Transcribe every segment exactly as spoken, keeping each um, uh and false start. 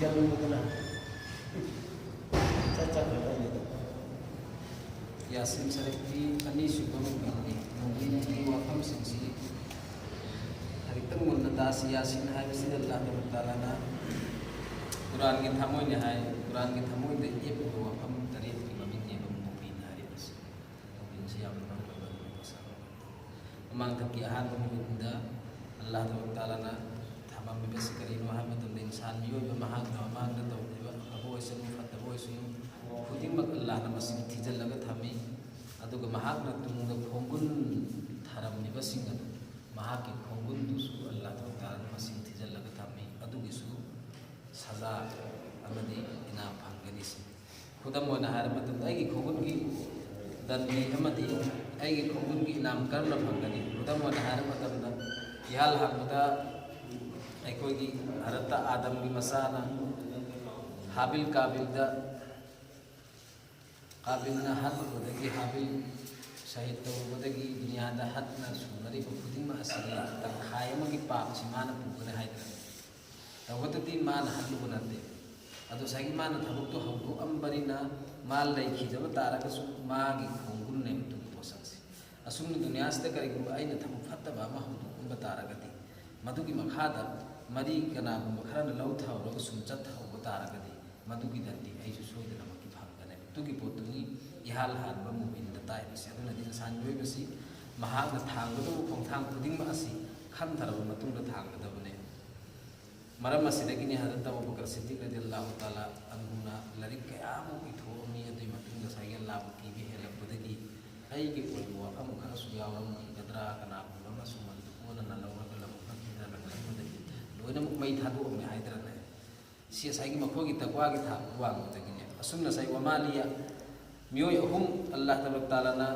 ꯌꯥꯅꯤꯡꯕꯗꯨꯅ ꯆꯠꯆꯈ꯭ꯔꯗꯕꯅꯤꯗ꯫ ꯌꯥꯁꯤꯟ ꯁꯔꯤꯐꯀꯤ ꯑꯅꯤꯁꯨꯕ ꯃꯨꯕꯤꯟꯅꯤ꯫ ꯃꯨꯕꯤꯟꯒꯤ ꯋꯥꯐꯝꯁꯤꯡꯁꯤ ꯈꯖꯤꯛꯇꯪ ꯃꯨꯟꯅ ꯇꯥꯁꯤ꯫ ꯌꯥꯁꯤꯟ ꯍꯥꯏꯕꯁꯤꯗ ꯑꯜꯂꯥꯍ ꯇꯕꯥꯔꯛ ꯇꯥꯂꯥꯅ ꯀꯨꯔꯥꯟꯒꯤ ꯊꯃꯣꯏꯅꯤ ꯍꯥꯏ꯫ ꯀꯨꯔꯥꯟꯒꯤ ꯊꯃꯣꯏꯗ ꯌꯦꯛꯂꯤꯕ ꯋꯥꯐꯝ ꯇꯔꯦꯠꯀꯤ ꯃꯃꯤꯡꯅꯦꯕ ꯃꯨꯕꯤꯟ ꯍꯥꯏꯔꯤꯕꯁꯤ꯫ ꯃꯨꯕꯤꯟꯁꯤ ꯌꯥꯝꯅ ꯃꯔꯨ ꯑꯣꯏꯕ ꯑꯗꯨꯒꯨꯝꯕ ꯁꯛ ꯑꯃꯅꯤ꯫ ꯃꯃꯥꯡꯊꯛꯀꯤ ꯑꯍꯥꯟꯕ ꯃꯨꯕꯤꯟꯗ ꯑꯜꯂꯥꯍ ꯇꯕꯥꯔꯛ ꯇꯥꯂꯥꯅ ꯊꯝꯃꯝꯃꯤꯕꯁꯤ ꯀꯔꯤꯅꯣ ꯍꯥꯏꯕ ꯃꯇꯝꯗ, ꯏꯟꯁꯥꯟ ꯃꯤꯑꯣꯏꯕ ꯃꯍꯥꯛꯅ ꯃꯃꯥꯡꯗ ꯇꯧꯈꯤꯕ ꯑꯐꯕ ꯑꯣꯏꯁꯅꯨ ꯐꯠꯇꯕ ꯑꯣꯏꯁꯅꯨ ꯈꯨꯗꯤꯡꯃꯛ ꯑꯜꯂꯥꯍꯅ ꯃꯁꯤꯡ ꯊꯤꯖꯤꯜꯂꯒ ꯊꯝꯃꯤ꯫ ꯑꯗꯨꯒ ꯃꯍꯥꯛꯅ ꯇꯨꯡꯗ ꯈꯣꯡꯒꯨꯟ ꯊꯥꯔꯝꯂꯤꯕꯁꯤꯡ ꯑꯗꯨ ꯃꯍꯥꯛꯀꯤ ꯈꯣꯡꯒꯨꯟꯗꯨꯁꯨ ꯑꯜꯂꯥꯍ ꯇꯕꯥꯔꯛ ꯇꯥꯂꯥꯅ ꯃꯁꯤꯡ ꯊꯤꯖꯤꯜꯂꯒ ꯊꯝꯃꯤ꯫ ꯑꯗꯨꯒꯤꯁꯨ ꯁꯖꯥ ꯑꯃꯗꯤ ꯏꯅꯥꯝ ꯐꯪꯒꯅꯤ ꯁꯤꯅꯤ꯫ ꯈꯨꯗꯝ ꯑꯣꯏꯅ ꯍꯥꯏꯔꯕ ꯃꯇꯝꯗ, ꯑꯩꯒꯤ ꯈꯣꯡꯒꯨꯟꯒꯤ ꯗꯟꯗꯤ ꯑꯃꯗꯤ ꯑꯩꯒꯤ ꯈꯣꯡꯒꯨꯟꯒꯤ ꯏꯅꯥꯝ ꯀꯔꯝꯅ ꯐꯪꯒꯅꯤ? ꯈꯨꯗꯝ ꯑꯣꯏꯅ ꯍꯥꯏꯔꯕ ꯃꯇꯝꯗ, ꯏꯍꯥꯟ ꯍꯥꯟꯕꯗ ꯑꯩꯈꯣꯏꯒꯤ ꯍꯔꯠꯇ ꯑꯥꯗꯝꯒꯤ ꯃꯆꯥꯅ ꯍꯥꯕꯤꯜ ꯀꯥꯕꯤꯜꯗ, ꯀꯥꯕꯤꯜꯅ ꯍꯠꯂꯨꯕꯗꯒꯤ, ꯍꯥꯕꯤꯜ ꯁꯍꯤꯗ ꯇꯧꯔꯨꯕꯗꯒꯤ ꯗꯨꯅꯤꯌꯥꯗ ꯍꯠꯅ ꯁꯨꯅꯔꯤꯕ ꯈꯨꯗꯤꯡꯃꯛ ꯑꯁꯤꯒꯤ ꯇꯪꯈꯥꯏ ꯑꯃꯒꯤ ꯄꯥꯞꯁꯤ ꯃꯥꯅ ꯄꯨꯒꯅꯤ ꯍꯥꯏꯗꯅ꯫ ꯇꯧꯕꯇꯗꯤ ꯃꯥꯅ ꯍꯠꯂꯨꯕ ꯅꯠꯇꯦ꯫ ꯑꯗꯣ ꯉꯁꯥꯏꯒꯤ ꯃꯥꯅ ꯊꯕꯛꯇꯣ ꯍꯧꯗꯣꯛꯑꯝꯕꯅꯤꯅ ꯃꯥ ꯂꯩꯈꯤꯗꯕ ꯇꯥꯔꯒꯁꯨ ꯃꯥꯒꯤ ꯈꯣꯡꯒꯨꯜꯅꯦꯕ ꯑꯗꯨꯒꯤ ꯄꯣꯠꯁꯛꯁꯦ꯫ ꯑꯁꯨꯝꯅ ꯗꯨꯅꯤꯌꯥꯁꯤꯗ ꯀꯔꯤꯒꯨꯝꯕ ꯑꯩꯅ ꯊꯕꯛ ꯐꯠꯇꯕ ꯑꯃ ꯍꯧꯗꯣꯛꯑꯝꯕ ꯇꯥꯔꯒꯗꯤ, ꯃꯗꯨꯒꯤ ꯃꯈꯥꯗ ꯃꯔꯤ ꯀꯅꯥꯒꯨꯝꯕ ꯈꯔꯅ ꯂꯧ ꯊꯥꯎꯔꯒ ꯁꯨꯝ ꯆꯠꯊꯍꯧꯕ ꯇꯥꯔꯒꯗꯤ, ꯃꯗꯨꯒꯤ ꯗꯟꯗꯤ ꯑꯩꯁꯨ ꯁꯣꯏꯗꯅꯃꯛꯀꯤ ꯐꯪꯒꯅꯦꯕ꯫ ꯑꯗꯨꯒꯤ ꯄꯣꯠꯇꯨꯅꯤ ꯏꯍꯥꯟ ꯍꯥꯟꯕ ꯃꯨꯕꯤꯟꯗ ꯇꯥꯛꯏꯕꯁꯦ꯫ ꯑꯗꯨꯅꯗꯤ ꯏꯟꯁꯥꯟ ꯃꯤꯑꯣꯏꯕꯁꯤ ꯃꯍꯥꯛꯅ ꯊꯥꯡꯒꯗꯧꯕ ꯈꯣꯡꯊꯥꯡ ꯈꯨꯗꯤꯡꯃꯛ ꯑꯁꯤ ꯈꯟꯊꯔꯕ ꯃꯇꯨꯡꯗ ꯊꯥꯡꯒꯗꯕꯅꯦ꯫ ꯃꯔꯝ ꯑꯁꯤꯗꯒꯤꯅꯤ ꯍꯖꯔꯠ ꯑꯕꯨ ꯕꯀꯔ ꯁꯤꯗꯤꯛ ꯔꯗꯤꯌꯜꯂꯥꯍꯨ ꯇꯥꯂꯥ ꯑꯟꯍꯨꯅ ꯂꯥꯏꯔꯤꯛ ꯀꯌꯥ ꯑꯃ ꯏꯊꯣꯛꯑꯝꯃꯤ꯫ ꯑꯗꯨꯒꯤ ꯃꯇꯨꯡꯗ ꯉꯁꯥꯏꯒꯤ ꯑꯜꯂꯥꯍꯕꯨ ꯀꯤꯕ ꯍꯦꯜꯂꯛꯄꯗꯒꯤ ꯑꯩꯒꯤ ꯑꯣꯏꯕ ꯋꯥꯐꯝ ꯈꯔꯁꯨ ꯌꯥꯎꯔꯝꯈꯤꯒꯗ꯭ꯔꯥ, ꯀꯅꯥꯒꯨꯝꯕ ꯑꯃꯁꯨ ꯃꯗꯨ ꯀꯣꯟꯅ ꯂꯧꯔꯒ ꯂꯧꯔꯛꯈꯤꯗ꯭ꯔꯅ ꯈꯟꯕꯗꯒꯤ ꯂꯣꯏꯅꯃꯛ ꯃꯩ ꯊꯥꯗꯣꯛꯑꯝꯃꯦ ꯍꯥꯏꯗ꯭ꯔꯅꯦ꯫ ꯁꯤ ꯉꯁꯥꯏꯒꯤ ꯃꯈꯣꯏꯒꯤ ꯇꯛꯋꯥꯒꯤ ꯊꯥꯛ ꯋꯥꯡꯕꯗꯒꯤꯅꯦ꯫ ꯑꯁꯨꯝꯅ ꯉꯁꯥꯏ ꯋꯃꯥꯂꯤꯌꯥ ꯃꯤꯑꯣꯏ ꯑꯍꯨꯝ ꯑꯜꯂꯥꯍ ꯇꯕꯥꯔꯛ ꯇꯥꯂꯥꯅ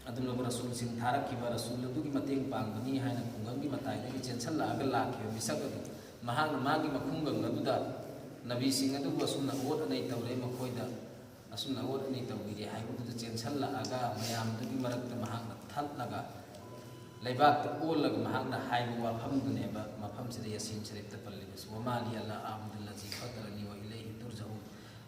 ꯑꯗꯨꯝꯂꯕ ꯔꯁꯨꯜꯁꯤꯡ ꯊꯥꯔꯛꯈꯤꯕ, ꯔꯁꯨꯜ ꯑꯗꯨꯒꯤ ꯃꯇꯦꯡ ꯄꯥꯡꯕꯅꯤ ꯍꯥꯏꯅ ꯈꯨꯡꯒꯪꯒꯤ ꯃꯇꯥꯏꯗꯒꯤ ꯆꯦꯟꯁꯤꯜꯂꯛꯑꯒ ꯂꯥꯛꯈꯤꯕ ꯃꯤꯁꯛ ꯑꯗꯨ, ꯃꯍꯥꯛꯅ ꯃꯥꯒꯤ ꯃꯈꯨꯡꯒꯪ ꯑꯗꯨꯗ ꯅꯕꯤꯁꯤꯡ ꯑꯗꯨꯕꯨ ꯑꯁꯨꯝꯅ ꯑꯣꯠ ꯑꯅꯩ ꯇꯧꯔꯦ, ꯃꯈꯣꯏꯗ ꯑꯁꯨꯝꯅ ꯑꯣꯠ ꯑꯅꯩ ꯇꯧꯕꯤꯔꯦ ꯍꯥꯏꯕꯗꯨꯗ ꯆꯦꯟꯁꯤꯜꯂꯛꯑꯒ ꯃꯌꯥꯝꯗꯨꯒꯤ ꯃꯔꯛꯇ ꯃꯍꯥꯛꯅ ꯊꯠꯂꯒ ꯂꯩꯕꯥꯛꯇ ꯑꯣꯜꯂꯒ ꯃꯍꯥꯛꯅ ꯍꯥꯏꯕ ꯋꯥꯐꯝꯗꯨꯅꯦꯕ ꯃꯐꯝꯁꯤꯗ ꯌꯥꯁꯤꯟ ꯁꯔꯤꯐꯇ ꯄꯜꯂꯤꯕꯁꯤ, "ꯋꯃꯥ ꯂꯤꯌ ꯂꯥ ꯑꯑꯕꯨꯗꯨꯜꯂꯖꯤ ꯐꯇꯔꯅꯤ ꯋ ꯏꯂꯩꯍꯤ ꯇꯨꯔꯖꯎꯟ"꯫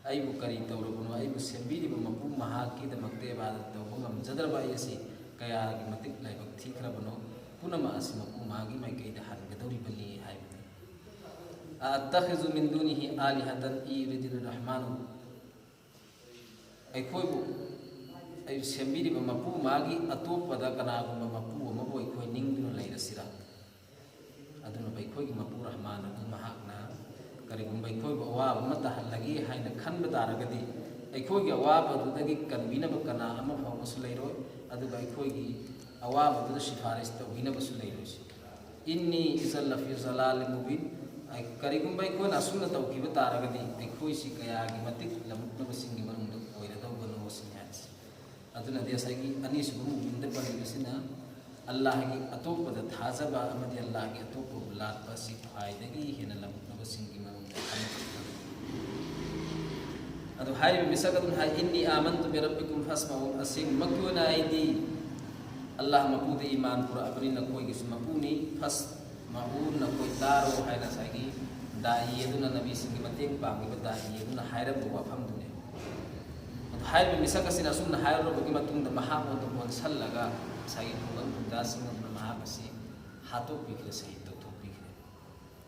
ꯑꯩꯕꯨ ꯀꯔꯤ ꯇꯧꯔꯕꯅꯣ, ꯑꯩꯕꯨ ꯁꯦꯝꯕꯤꯔꯤꯕ ꯃꯄꯨ ꯃꯍꯥꯛꯀꯤꯗꯃꯛꯇ ꯏꯕꯥꯗꯠ ꯇꯧꯕ ꯉꯝꯖꯗ꯭ꯔꯕ ꯑꯩ ꯑꯁꯤ ꯀꯌꯥꯒꯤ ꯃꯇꯤꯛ ꯂꯥꯏꯕꯛ ꯊꯤꯈ꯭ꯔꯕꯅꯣ, ꯄꯨꯝꯅꯃꯛ ꯑꯁꯤ ꯃꯄꯨ ꯃꯍꯥꯛꯀꯤ ꯃꯥꯏꯀꯩꯗ ꯍꯟꯒꯗꯧꯔꯤꯕꯅꯤ ꯍꯥꯏꯕꯅꯤ꯫ "ꯑꯑꯠꯇꯈꯤꯖꯨ ꯃꯤꯟ ꯗꯨꯅꯤꯍꯤ ꯑꯥꯂꯤꯍꯇꯟ ꯏꯟ ꯌꯨꯔꯤꯗꯤꯅꯤ ꯔꯍꯃꯥꯅꯨ"꯫ ꯑꯩꯈꯣꯏꯕꯨ, ꯑꯩ ꯁꯦꯝꯕꯤꯔꯤꯕ ꯃꯄꯨ ꯃꯥꯒꯤ ꯑꯇꯣꯞꯄꯗ ꯀꯅꯥꯒꯨꯝꯕ ꯃꯄꯨ ꯑꯃꯕꯨ ꯑꯩꯈꯣꯏ ꯅꯤꯡꯗꯨꯅ ꯂꯩꯔꯁꯤꯔꯥ? ꯑꯗꯨꯅ ꯑꯩꯈꯣꯏꯒꯤ ꯃꯄꯨ ꯔꯍꯃꯥꯟ ꯑꯗꯨ ꯃꯍꯥꯛꯅ ꯀꯔꯤꯒꯨꯝꯕ ꯑꯩꯈꯣꯏꯕꯨ ꯑꯋꯥꯕ ꯑꯃ ꯇꯥꯍꯜꯂꯒꯦ ꯍꯥꯏꯅ ꯈꯟꯕ ꯇꯥꯔꯒꯗꯤ, ꯑꯩꯈꯣꯏꯒꯤ ꯑꯋꯥꯕꯗꯨꯗꯒꯤ ꯀꯟꯕꯤꯅꯕ ꯀꯅꯥ ꯑꯃ ꯐꯥꯎꯕꯁꯨ ꯂꯩꯔꯣꯏ, ꯑꯗꯨꯒ ꯑꯩꯈꯣꯏꯒꯤ ꯑꯋꯥꯕꯗꯨꯗ ꯁꯤꯐꯥꯔꯤꯁ ꯇꯧꯕꯤꯅꯕꯁꯨ ꯂꯩꯔꯣꯏ꯫ "ꯏꯟꯅꯤ ꯏꯖꯜ ꯂꯐꯤ ꯖꯂꯥꯂꯤ ꯃꯨꯕꯤꯟ"꯫ ꯑꯩ, ꯀꯔꯤꯒꯨꯝꯕ ꯑꯩꯈꯣꯏꯅ ꯑꯁꯨꯝꯅ ꯇꯧꯈꯤꯕ ꯇꯥꯔꯒꯗꯤ, ꯑꯩꯈꯣꯏꯁꯤ ꯀꯌꯥꯒꯤ ꯃꯇꯤꯛ ꯂꯝꯂꯛꯅꯕꯁꯤꯡꯒꯤ ꯃꯅꯨꯡꯗ ꯑꯣꯏꯔꯗꯧꯕꯅꯣ ꯁꯤꯅꯤ ꯍꯥꯏꯔꯤꯁꯤ꯫ ꯑꯗꯨꯅꯗꯤ ꯉꯁꯥꯏꯒꯤ ꯑꯅꯤꯁꯨꯕ ꯃꯨꯕꯤꯟꯗ ꯄꯜꯂꯤꯕꯁꯤꯅ ꯑꯜꯂꯥꯍꯒꯤ ꯑꯇꯣꯞꯄꯗ ꯊꯥꯖꯕ ꯑꯃꯗꯤ ꯑꯜꯂꯥꯍꯒꯤ ꯑꯇꯣꯞꯄꯕꯨ ꯂꯥꯠꯄ ꯑꯁꯤ ꯈ꯭ꯋꯥꯏꯗꯒꯤ ꯍꯦꯟꯅ ꯂꯝꯂꯛꯅꯕꯁꯤꯡꯒꯤ ꯃꯅꯨꯡꯗ ꯑꯃꯈꯛꯅꯤ꯫ ꯑꯗꯨ ꯍꯥꯏꯔꯤꯕ ꯃꯤꯁꯛ ꯑꯗꯨꯅ ꯍꯥꯏ, "ꯏꯟꯅꯤ ꯑꯥꯃꯟꯇꯨ ꯕꯤꯔꯕꯤꯀꯨꯝ ꯐꯁꯃꯎ", ꯑꯁꯦꯡꯕꯃꯛꯀꯤ ꯑꯣꯏꯅ ꯑꯩꯗꯤ ꯑꯜꯂꯥꯍ ꯃꯄꯨꯗ ꯏꯃꯥꯟ ꯄꯨꯔꯛꯑꯕꯅꯤ, ꯅꯈꯣꯏꯒꯤꯁꯨ ꯃꯄꯨꯅꯤ, ꯐꯁꯃꯎ, ꯅꯈꯣꯏ ꯇꯥꯔꯣ ꯍꯥꯏꯅ ꯉꯁꯥꯏꯒꯤ ꯗꯥꯏ ꯑꯗꯨꯅ, ꯅꯕꯤꯁꯤꯡꯒꯤ ꯃꯇꯦꯡ ꯄꯥꯡꯂꯤꯕ ꯗꯥꯏ ꯑꯗꯨꯅ ꯍꯥꯏꯔꯝꯕ ꯋꯥꯐꯝꯗꯨꯅꯤ꯫ ꯑꯗꯨ ꯍꯥꯏꯔꯤꯕ ꯃꯤꯁꯛ ꯑꯁꯤꯅ ꯑꯁꯨꯝꯅ ꯍꯥꯏꯔꯨꯔꯕꯒꯤ ꯃꯇꯨꯡꯗ ꯃꯍꯥꯛꯉꯣꯟꯗ ꯑꯣꯟꯁꯜꯂꯒ ꯉꯁꯥꯏꯒꯤ ꯈꯨꯡꯒꯪ ꯈꯨꯟꯖꯥꯁꯤꯡ ꯑꯗꯨꯅ ꯃꯍꯥꯛ ꯑꯁꯤ ꯍꯥꯠꯇꯣꯛꯄꯤꯈ꯭ꯔꯦ, ꯁꯍꯤꯗ ꯇꯧꯊꯣꯛꯄꯤꯈ꯭ꯔꯦ꯫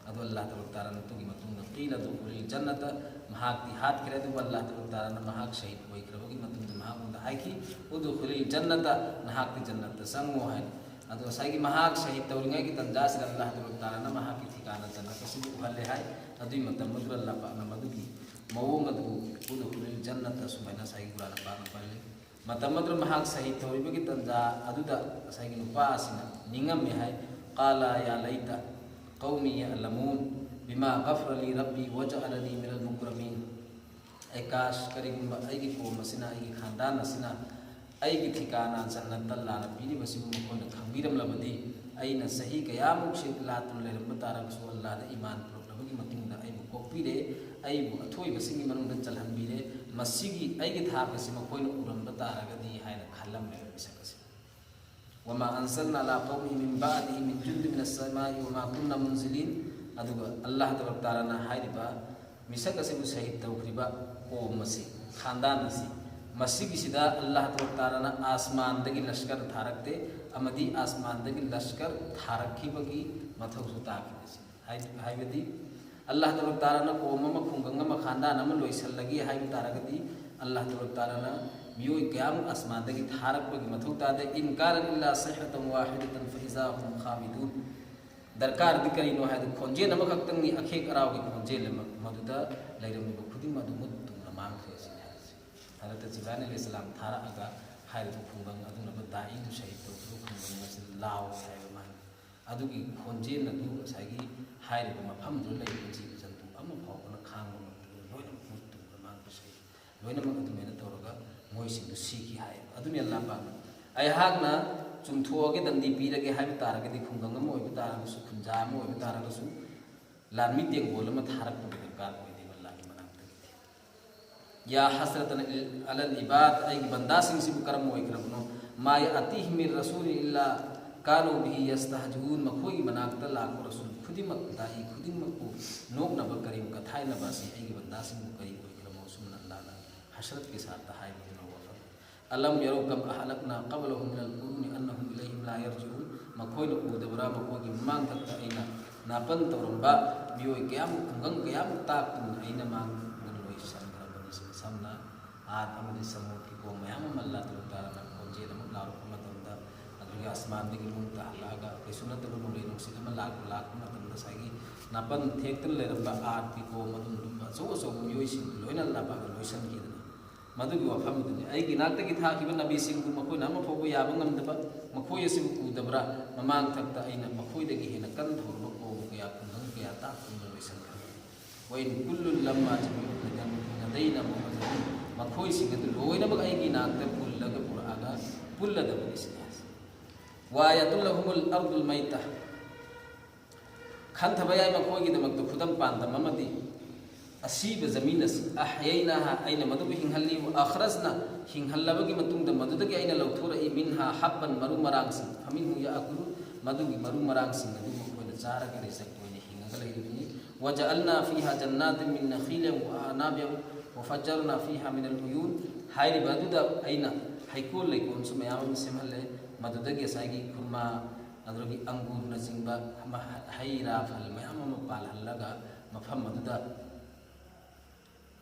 ꯑꯗꯨ ꯑꯜꯂꯥꯍ ꯇꯕꯥꯔꯛ ꯇꯥꯂꯥꯅ ꯃꯇꯨꯡꯒꯤ ꯃꯇꯨꯡꯗ ꯀꯤꯂ ꯎꯗꯨꯈꯨꯂꯤꯜ ꯖꯟꯅꯇ, ꯃꯍꯥꯛꯇꯤ ꯍꯥꯠꯈ꯭ꯔꯦ, ꯑꯗꯨꯕꯨ ꯑꯜꯂꯥꯍ ꯇꯕꯥꯔꯛ ꯇꯥꯂꯥꯅ ꯃꯍꯥꯛ ꯁꯍꯤꯗ ꯑꯣꯏꯈ꯭ꯔꯕꯒꯤ ꯃꯇꯨꯡꯗ ꯃꯍꯥꯛꯉꯣꯟꯗ ꯍꯥꯏꯈꯤ, "ꯎꯗꯨꯈꯨꯂꯤꯜ ꯖꯟꯅꯇ", ꯅꯍꯥꯛꯇꯤ ꯖꯟꯅꯠꯇ ꯆꯪꯉꯣ ꯍꯥꯏꯅ꯫ ꯑꯗꯣ ꯉꯁꯥꯏꯒꯤ ꯃꯍꯥꯛ ꯁꯍꯤꯗ ꯇꯧꯔꯤꯉꯩꯒꯤ ꯇꯟꯖꯥꯁꯤꯗ ꯑꯜꯂꯥꯍ ꯇꯕꯥꯔꯛ ꯇꯥꯂꯥꯅ ꯃꯍꯥꯛꯀꯤ ꯊꯤꯀꯥꯅ ꯖꯟꯅꯠ ꯑꯁꯤꯕꯨ ꯎꯍꯜꯂꯦ ꯍꯥꯏ꯫ ꯑꯗꯨꯒꯤ ꯃꯇꯝ ꯑꯗꯨꯗ ꯑꯜꯂꯥꯍ ꯄꯥꯛꯅ ꯃꯗꯨꯒꯤ ꯃꯑꯣꯡ ꯑꯗꯨ "ꯎꯗꯨꯈꯨꯂꯤꯜ ꯖꯟꯅꯇ" ꯁꯨꯃꯥꯏꯅ ꯉꯁꯥꯏꯒꯤ ꯀꯨꯔꯥꯟ ꯄꯥꯛꯅ ꯄꯜꯂꯤ꯫ ꯃꯇꯝ ꯑꯗꯨꯗ ꯃꯍꯥꯛ ꯁꯍꯤꯗ ꯇꯧꯔꯤꯕꯒꯤ ꯇꯟꯖꯥ ꯑꯗꯨꯗ ꯉꯁꯥꯏꯒꯤ ꯅꯨꯄꯥ ꯑꯁꯤꯅ ꯅꯤꯡꯉꯝꯃꯦ ꯍꯥꯏ, "ꯀꯥꯂꯥ ꯌꯥ ꯂꯩꯇ ꯀꯧꯃꯤ ꯌꯥꯂꯃꯨꯟ ꯕꯤꯃꯥ ꯒꯐꯔ ꯂꯤ ꯔꯕꯤ ꯋꯖꯑꯂꯅꯤ ꯃꯤꯅꯜ ꯃꯨꯀꯔꯃꯤꯟ"꯫ ꯑꯩ ꯀꯥꯁ, ꯀꯔꯤꯒꯨꯝꯕ ꯑꯩꯒꯤ ꯀꯣꯝ ꯑꯁꯤꯅ, ꯑꯩꯒꯤ ꯈꯥꯟꯗꯥꯟ ꯑꯁꯤꯅ ꯑꯩꯒꯤ ꯊꯤꯀꯥꯅ ꯖꯟꯅꯠꯇ ꯑꯜꯂꯥꯍꯅ ꯄꯤꯔꯤꯕꯁꯤꯕꯨ ꯃꯈꯣꯏꯅ ꯈꯪꯕꯤꯔꯝꯂꯕꯗꯤ, ꯑꯩꯅ ꯆꯍꯤ ꯀꯌꯥꯃꯨꯛ ꯁꯤ ꯂꯥꯠꯇꯨꯅ ꯂꯩꯔꯝꯕ ꯇꯥꯔꯒꯁꯨ ꯑꯜꯂꯥꯍꯗ ꯏꯃꯥꯟ ꯄꯨꯔꯛꯂꯕꯒꯤ ꯃꯇꯨꯡꯗ ꯑꯩꯕꯨ ꯀꯣꯛꯄꯤꯔꯦ, ꯑꯩꯕꯨ ꯑꯊꯣꯏꯕꯁꯤꯡꯒꯤ ꯃꯅꯨꯡꯗ ꯆꯜꯍꯟꯕꯤꯔꯦ, ꯃꯁꯤꯒꯤ ꯑꯩꯒꯤ ꯊꯥꯛ ꯑꯁꯤ ꯃꯈꯣꯏꯅ ꯎꯔꯝꯕ ꯇꯥꯔꯒꯗꯤ ꯍꯥꯏꯅ ꯈꯜꯂꯝꯃꯦꯕ ꯃꯤꯁꯛ ꯑꯁꯤ꯫ وما أنزلنا على قومه من بعده من جند من السماء وما كنا منزلين. ꯑꯗꯨꯒ ꯑꯜꯂꯥꯍ ꯇꯕꯥꯔꯛ ꯇꯥꯂꯥꯅ ꯍꯥꯏꯔꯤꯕ ꯃꯤꯁꯛ ꯑꯁꯤꯕꯨ ꯁꯍꯤꯗ ꯇꯧꯈ꯭ꯔꯤꯕ ꯀꯣꯝ ꯑꯁꯤ, ꯈꯥꯟꯗꯥꯟ ꯑꯁꯤ, ꯃꯁꯤꯒꯤꯁꯤꯗ ꯑꯜꯂꯥꯍ ꯇꯕꯥꯔꯛ ꯇꯥꯂꯥꯅ ꯑꯥꯁꯃꯥꯟꯗꯒꯤ ꯂꯁꯀꯔ ꯊꯥꯔꯛꯇꯦ ꯑꯃꯗꯤ ꯑꯥꯁꯃꯥꯟꯗꯒꯤ ꯂꯁꯀꯔ ꯊꯥꯔꯛꯈꯤꯕꯒꯤ ꯃꯊꯧꯁꯨ ꯇꯥꯈꯤꯗꯦ꯫ ꯍꯥꯏ-, ꯍꯥꯏꯕꯗꯤ ꯑꯜꯂꯥꯍ ꯇꯕꯥꯔꯛ ꯇꯥꯂꯥꯅ ꯀꯣꯝ ꯑꯃ, ꯈꯨꯡꯒꯪ ꯑꯃ, ꯈꯥꯟꯗꯥꯟ ꯑꯃ ꯂꯣꯏꯁꯤꯜꯂꯒꯦ ꯍꯥꯏꯕ ꯇꯥꯔꯒꯗꯤ ꯑꯜꯂꯥꯍ ꯇꯕꯥꯔꯛ ꯇꯥꯂꯥꯅ ꯃꯤꯑꯣꯏ ꯀꯌꯥꯃꯨꯛ ꯑꯥꯁꯃꯥꯟꯗꯒꯤ ꯊꯥꯔꯛꯄꯒꯤ ꯃꯊꯧ ꯇꯥꯗꯦ꯫ إن كانت إلا صيحة واحدة فإذا هم خامدون. ꯗꯔꯀꯥꯔꯗꯤ ꯀꯔꯤꯅꯣ ꯍꯥꯏꯗꯤ ꯈꯣꯟꯖꯦꯜ ꯑꯃꯈꯛꯇꯪꯅꯤ, ꯑꯈꯦꯛ ꯑꯔꯥꯎꯒꯤ ꯈꯣꯟꯖꯦꯜ ꯑꯃ, ꯃꯗꯨꯗ ꯂꯩꯔꯝꯃꯤꯕ ꯈꯨꯗꯤꯡꯃꯛ ꯑꯗꯨ ꯃꯨꯠ ꯇꯨꯝꯅ ꯃꯥꯡꯈ꯭ꯔꯦ ꯁꯤꯅꯤ ꯍꯥꯏꯔꯤꯁꯦ꯫ ꯍꯖꯔꯠ ꯖꯤꯕ꯭ꯔꯥꯏꯜ ꯑꯂꯩꯍꯤꯁꯁꯂꯥꯝ ꯊꯥꯔꯛꯑꯒ ꯍꯥꯏꯔꯤꯕ ꯈꯨꯡꯒꯪ ꯑꯗꯨꯅꯕꯨ ꯗꯥꯏꯗꯨ ꯁꯍꯤꯗ ꯇꯧꯈꯤꯕ ꯈꯨꯡꯒꯪ ꯑꯁꯤ ꯂꯥꯎꯔꯦ ꯍꯥꯏꯕ ꯃꯥꯅꯤ꯫ ꯑꯗꯨꯒꯤ ꯈꯣꯟꯖꯦꯜ ꯑꯗꯨ ꯉꯁꯥꯏꯒꯤ ꯍꯥꯏꯔꯤꯕ ꯃꯐꯝꯗꯨꯗ ꯂꯩꯔꯤꯕ ꯖꯤꯕ ꯖꯟꯇꯨ ꯑꯃ ꯐꯥꯎꯕꯅ ꯈꯥꯡꯕ ꯉꯝꯗꯕ, ꯂꯣꯏꯅꯃꯛ ꯃꯨꯠ ꯇꯨꯝꯅ ꯃꯥꯡꯈ꯭ꯔꯦ ꯁꯍꯤꯗ꯫ ꯂꯣꯏꯅꯃꯛ ꯑꯗꯨꯃꯥꯏꯅ ꯇꯧꯔꯒ ꯃꯣꯏꯁꯤꯡꯗꯨ ꯁꯤꯈꯤ ꯍꯥꯏ꯫ ꯑꯗꯨꯅꯤ ꯑꯜꯂꯥꯍ ꯄꯥꯛꯅ, "ꯑꯩꯍꯥꯛꯅ ꯆꯨꯝꯊꯣꯛꯑꯒꯦ, ꯗꯟꯗꯤ ꯄꯤꯔꯒꯦ ꯍꯥꯏꯕ ꯇꯥꯔꯒꯗꯤ, ꯈꯨꯡꯒꯪ ꯑꯃ ꯑꯣꯏꯕ ꯇꯥꯔꯒꯁꯨ, ꯈꯨꯟꯖꯥ ꯑꯃ ꯑꯣꯏꯕ ꯇꯥꯔꯒꯁꯨ, ꯂꯥꯟꯃꯤ ꯇꯦꯡꯒꯣꯜ ꯑꯃ ꯊꯥꯔꯛꯄꯒꯤ ꯗꯔꯀꯥꯔ ꯑꯣꯏꯗꯦꯕ ꯑꯜꯂꯥꯍꯒꯤ ꯃꯅꯥꯛꯇꯒꯤꯗꯤ꯫ يا حسرة على العباد, ꯑꯩꯒꯤ ꯕꯟꯗꯥꯁꯤꯡꯁꯤꯕꯨ ꯀꯔꯝ ꯑꯣꯏꯈ꯭ꯔꯕꯅꯣ꯫ ما يأتيهم من رسول إلا كانوا به يستهزئون, ꯃꯈꯣꯏꯒꯤ ꯃꯅꯥꯛꯇ ꯂꯥꯛꯄ ꯔꯁꯨꯜ ꯈꯨꯗꯤꯡꯃꯛ, ꯗꯥꯏ ꯈꯨꯗꯤꯡꯃꯛꯄꯨ ꯅꯣꯛꯅꯕ, ꯀꯔꯤꯒꯨꯝ ꯀꯊꯥꯏꯅꯕ ꯑꯁꯤ ꯑꯩꯒꯤ ꯕꯟꯗꯥꯁꯤꯡꯕꯨ ꯀꯔꯤ ꯑꯣꯏꯈ꯭ꯔꯕꯅꯣ?" ꯑꯁꯨꯝꯅ ꯑꯜꯂꯥꯍꯅ ꯍꯁꯔꯠꯀꯤ ꯁꯥꯠꯇ ꯍꯥꯏꯕꯗꯨꯅ ꯋꯥꯐꯝ꯫ ألم يروا كم أهلكنا قبلهم من القرون أنهم إليهم لا يرجعون. ꯃꯈꯣꯏꯅ ꯎꯗꯕ꯭ꯔꯥ, ꯃꯈꯣꯏꯒꯤ ꯃꯃꯥꯡ ꯊꯛꯇ ꯑꯩꯅ ꯅꯥꯄꯟ ꯇꯧꯔꯝꯕ ꯃꯤꯑꯣꯏ ꯀꯌꯥꯃꯨꯛ, ꯈꯨꯡꯒꯪ ꯀꯌꯥꯃꯨꯛ ꯇꯥꯛꯇꯨꯅ ꯑꯩꯅ ꯃꯥꯡꯗ ꯂꯣꯏꯁꯤꯟꯈ꯭ꯔꯕꯅꯤ꯫ ꯁꯝꯅ ꯑꯥꯗ ꯑꯃꯗꯤ ꯁꯃꯨꯗꯀꯤ ꯀꯣꯝ ꯃꯌꯥꯝ ꯑꯃ ꯑꯜꯂꯥꯍ ꯇꯕꯥꯔꯛ ꯇꯥꯂꯥꯅ ꯈꯣꯟꯖꯦꯜ ꯑꯃ ꯂꯥꯎꯔꯛꯄ ꯃꯇꯝꯗ, ꯑꯗꯨꯒꯤ ꯑꯁꯃꯥꯟꯗꯒꯤ ꯅꯨꯡ ꯇꯥꯍꯜꯂꯛꯑꯒ, ꯀꯩꯁꯨ ꯅꯠꯇꯕ ꯅꯣꯡꯂꯩ ꯅꯨꯡꯁꯤꯠ ꯑꯃ ꯂꯥꯛꯄ, ꯂꯥꯛꯄ ꯃꯇꯝꯗ ꯉꯁꯥꯏꯒꯤ ꯅꯥꯄꯟ ꯊꯦꯛꯇꯅ ꯂꯩꯔꯝꯕ ꯑꯥꯔꯠꯀꯤ ꯀꯣꯝ ꯑꯗꯨꯝ ꯑꯗꯨꯝ ꯑꯆꯧ ꯑꯆꯧꯕ ꯃꯤꯑꯣꯏꯁꯤꯡꯗꯨ ꯂꯣꯏꯅ ꯑꯜꯂꯥꯍ ꯄꯥꯛꯅ ꯂꯣꯏꯁꯤꯟꯈꯤꯗꯅ, ꯃꯗꯨꯒꯤ ꯋꯥꯐꯝ ꯑꯗꯨꯅꯤ꯫ ꯑꯩꯒꯤ ꯅꯥꯛꯇꯒꯤ ꯊꯥꯈꯤꯕ ꯅꯕꯤꯁꯤꯡꯕꯨ ꯃꯈꯣꯏꯅ ꯑꯃ ꯐꯥꯎꯕ ꯌꯥꯕ ꯉꯝꯗꯕ, ꯃꯈꯣꯏ ꯑꯁꯤꯕꯨ ꯎꯗꯕ꯭ꯔꯥ? ꯃꯃꯥꯡ ꯊꯛꯇ ꯑꯩꯅ ꯃꯈꯣꯏꯗꯒꯤ ꯍꯦꯟꯅ ꯀꯟꯊꯧꯔꯕ ꯀꯣꯝ ꯀꯌꯥ, ꯈꯨꯡꯒꯪ ꯀꯌꯥ ꯇꯥꯛꯇꯨꯅ ꯂꯣꯏꯁꯤꯟꯈ꯭ꯔꯕꯅꯤ꯫ وإن كل لما جميع لدينا محضرون. ꯃꯈꯣꯏꯁꯤꯡ ꯑꯗꯨ ꯂꯣꯏꯅꯃꯛ ꯑꯩꯒꯤ ꯅꯥꯛꯇ ꯄꯨꯜꯂꯒ ꯄꯨꯔꯛꯑꯒ ꯄꯨꯜꯂꯗꯕꯅꯤ ꯁꯤꯅꯤ ꯍꯥꯏꯁꯦ꯫ وآية لهم الأرض الميتة. ꯈꯟꯊꯕ ꯌꯥꯏ ꯃꯈꯣꯏꯒꯤꯗꯃꯛꯇ ꯈꯨꯗꯝ ꯄꯥꯟꯗꯝ ꯑꯃꯗꯤ ꯑꯁꯤꯕ ꯖꯃꯤꯟ ꯑꯁꯤ, "ꯑꯍꯌꯩꯅꯥꯍꯥ", ꯑꯩꯅ ꯃꯗꯨꯕꯨ ꯍꯤꯡꯍꯜꯂꯤ, "ꯋꯥ ꯑꯈ꯭ꯔꯖꯅꯥ", ꯍꯤꯡꯍꯜꯂꯕꯒꯤ ꯃꯇꯨꯡꯗ ꯃꯗꯨꯗꯒꯤ ꯑꯩꯅ ꯂꯧꯊꯣꯔꯛꯏ, "ꯃꯤꯟꯍꯥ ꯍꯥꯞꯄꯟ", ꯃꯔꯨ ꯃꯔꯥꯡꯁꯤꯡ, "ꯐꯃꯤꯟꯍꯨ ꯌꯥꯑꯀꯨꯂꯨ", ꯃꯗꯨꯒꯤ ꯃꯔꯨ ꯃꯔꯥꯡꯁꯤꯡ ꯑꯗꯨ ꯃꯈꯣꯏꯅ ꯆꯥꯔꯒ ꯔꯤꯖꯛ ꯑꯣꯏꯅ ꯍꯤꯡꯉꯒ ꯂꯩꯔꯤꯕꯅꯤ꯫ "ꯋꯥꯖꯑꯜꯅꯥ ꯐꯤꯍꯥ ꯖꯟꯅꯥꯇꯤꯟ ꯃꯤꯟ ꯅꯈꯤꯂꯤꯟ ꯋꯥ ꯑꯅꯥꯕꯤꯟ ꯋꯥꯐꯖꯔꯅꯥ ꯐꯤꯍꯥ ꯃꯤꯅꯜ ꯎꯌꯨꯟ", ꯍꯥꯏꯔꯤꯕ ꯑꯗꯨꯗ ꯑꯩꯅ ꯍꯩꯀꯣꯜ ꯂꯩꯀꯣꯜꯁꯨ ꯃꯌꯥꯝ ꯑꯃ ꯁꯦꯝꯍꯜꯂꯦ꯫ ꯃꯗꯨꯗꯒꯤ ꯉꯁꯥꯏꯒꯤ ꯈꯨꯔꯃꯥ, ꯑꯗꯨꯗꯒꯤ ꯑꯪꯒꯨꯔꯅꯆꯤꯡꯕ ꯃꯍ-, ꯍꯩ ꯔꯥ ꯐꯜ ꯃꯌꯥꯝ ꯑꯃ ꯄꯥꯜꯍꯜꯂꯒ ꯃꯐꯝ ꯑꯗꯨꯗ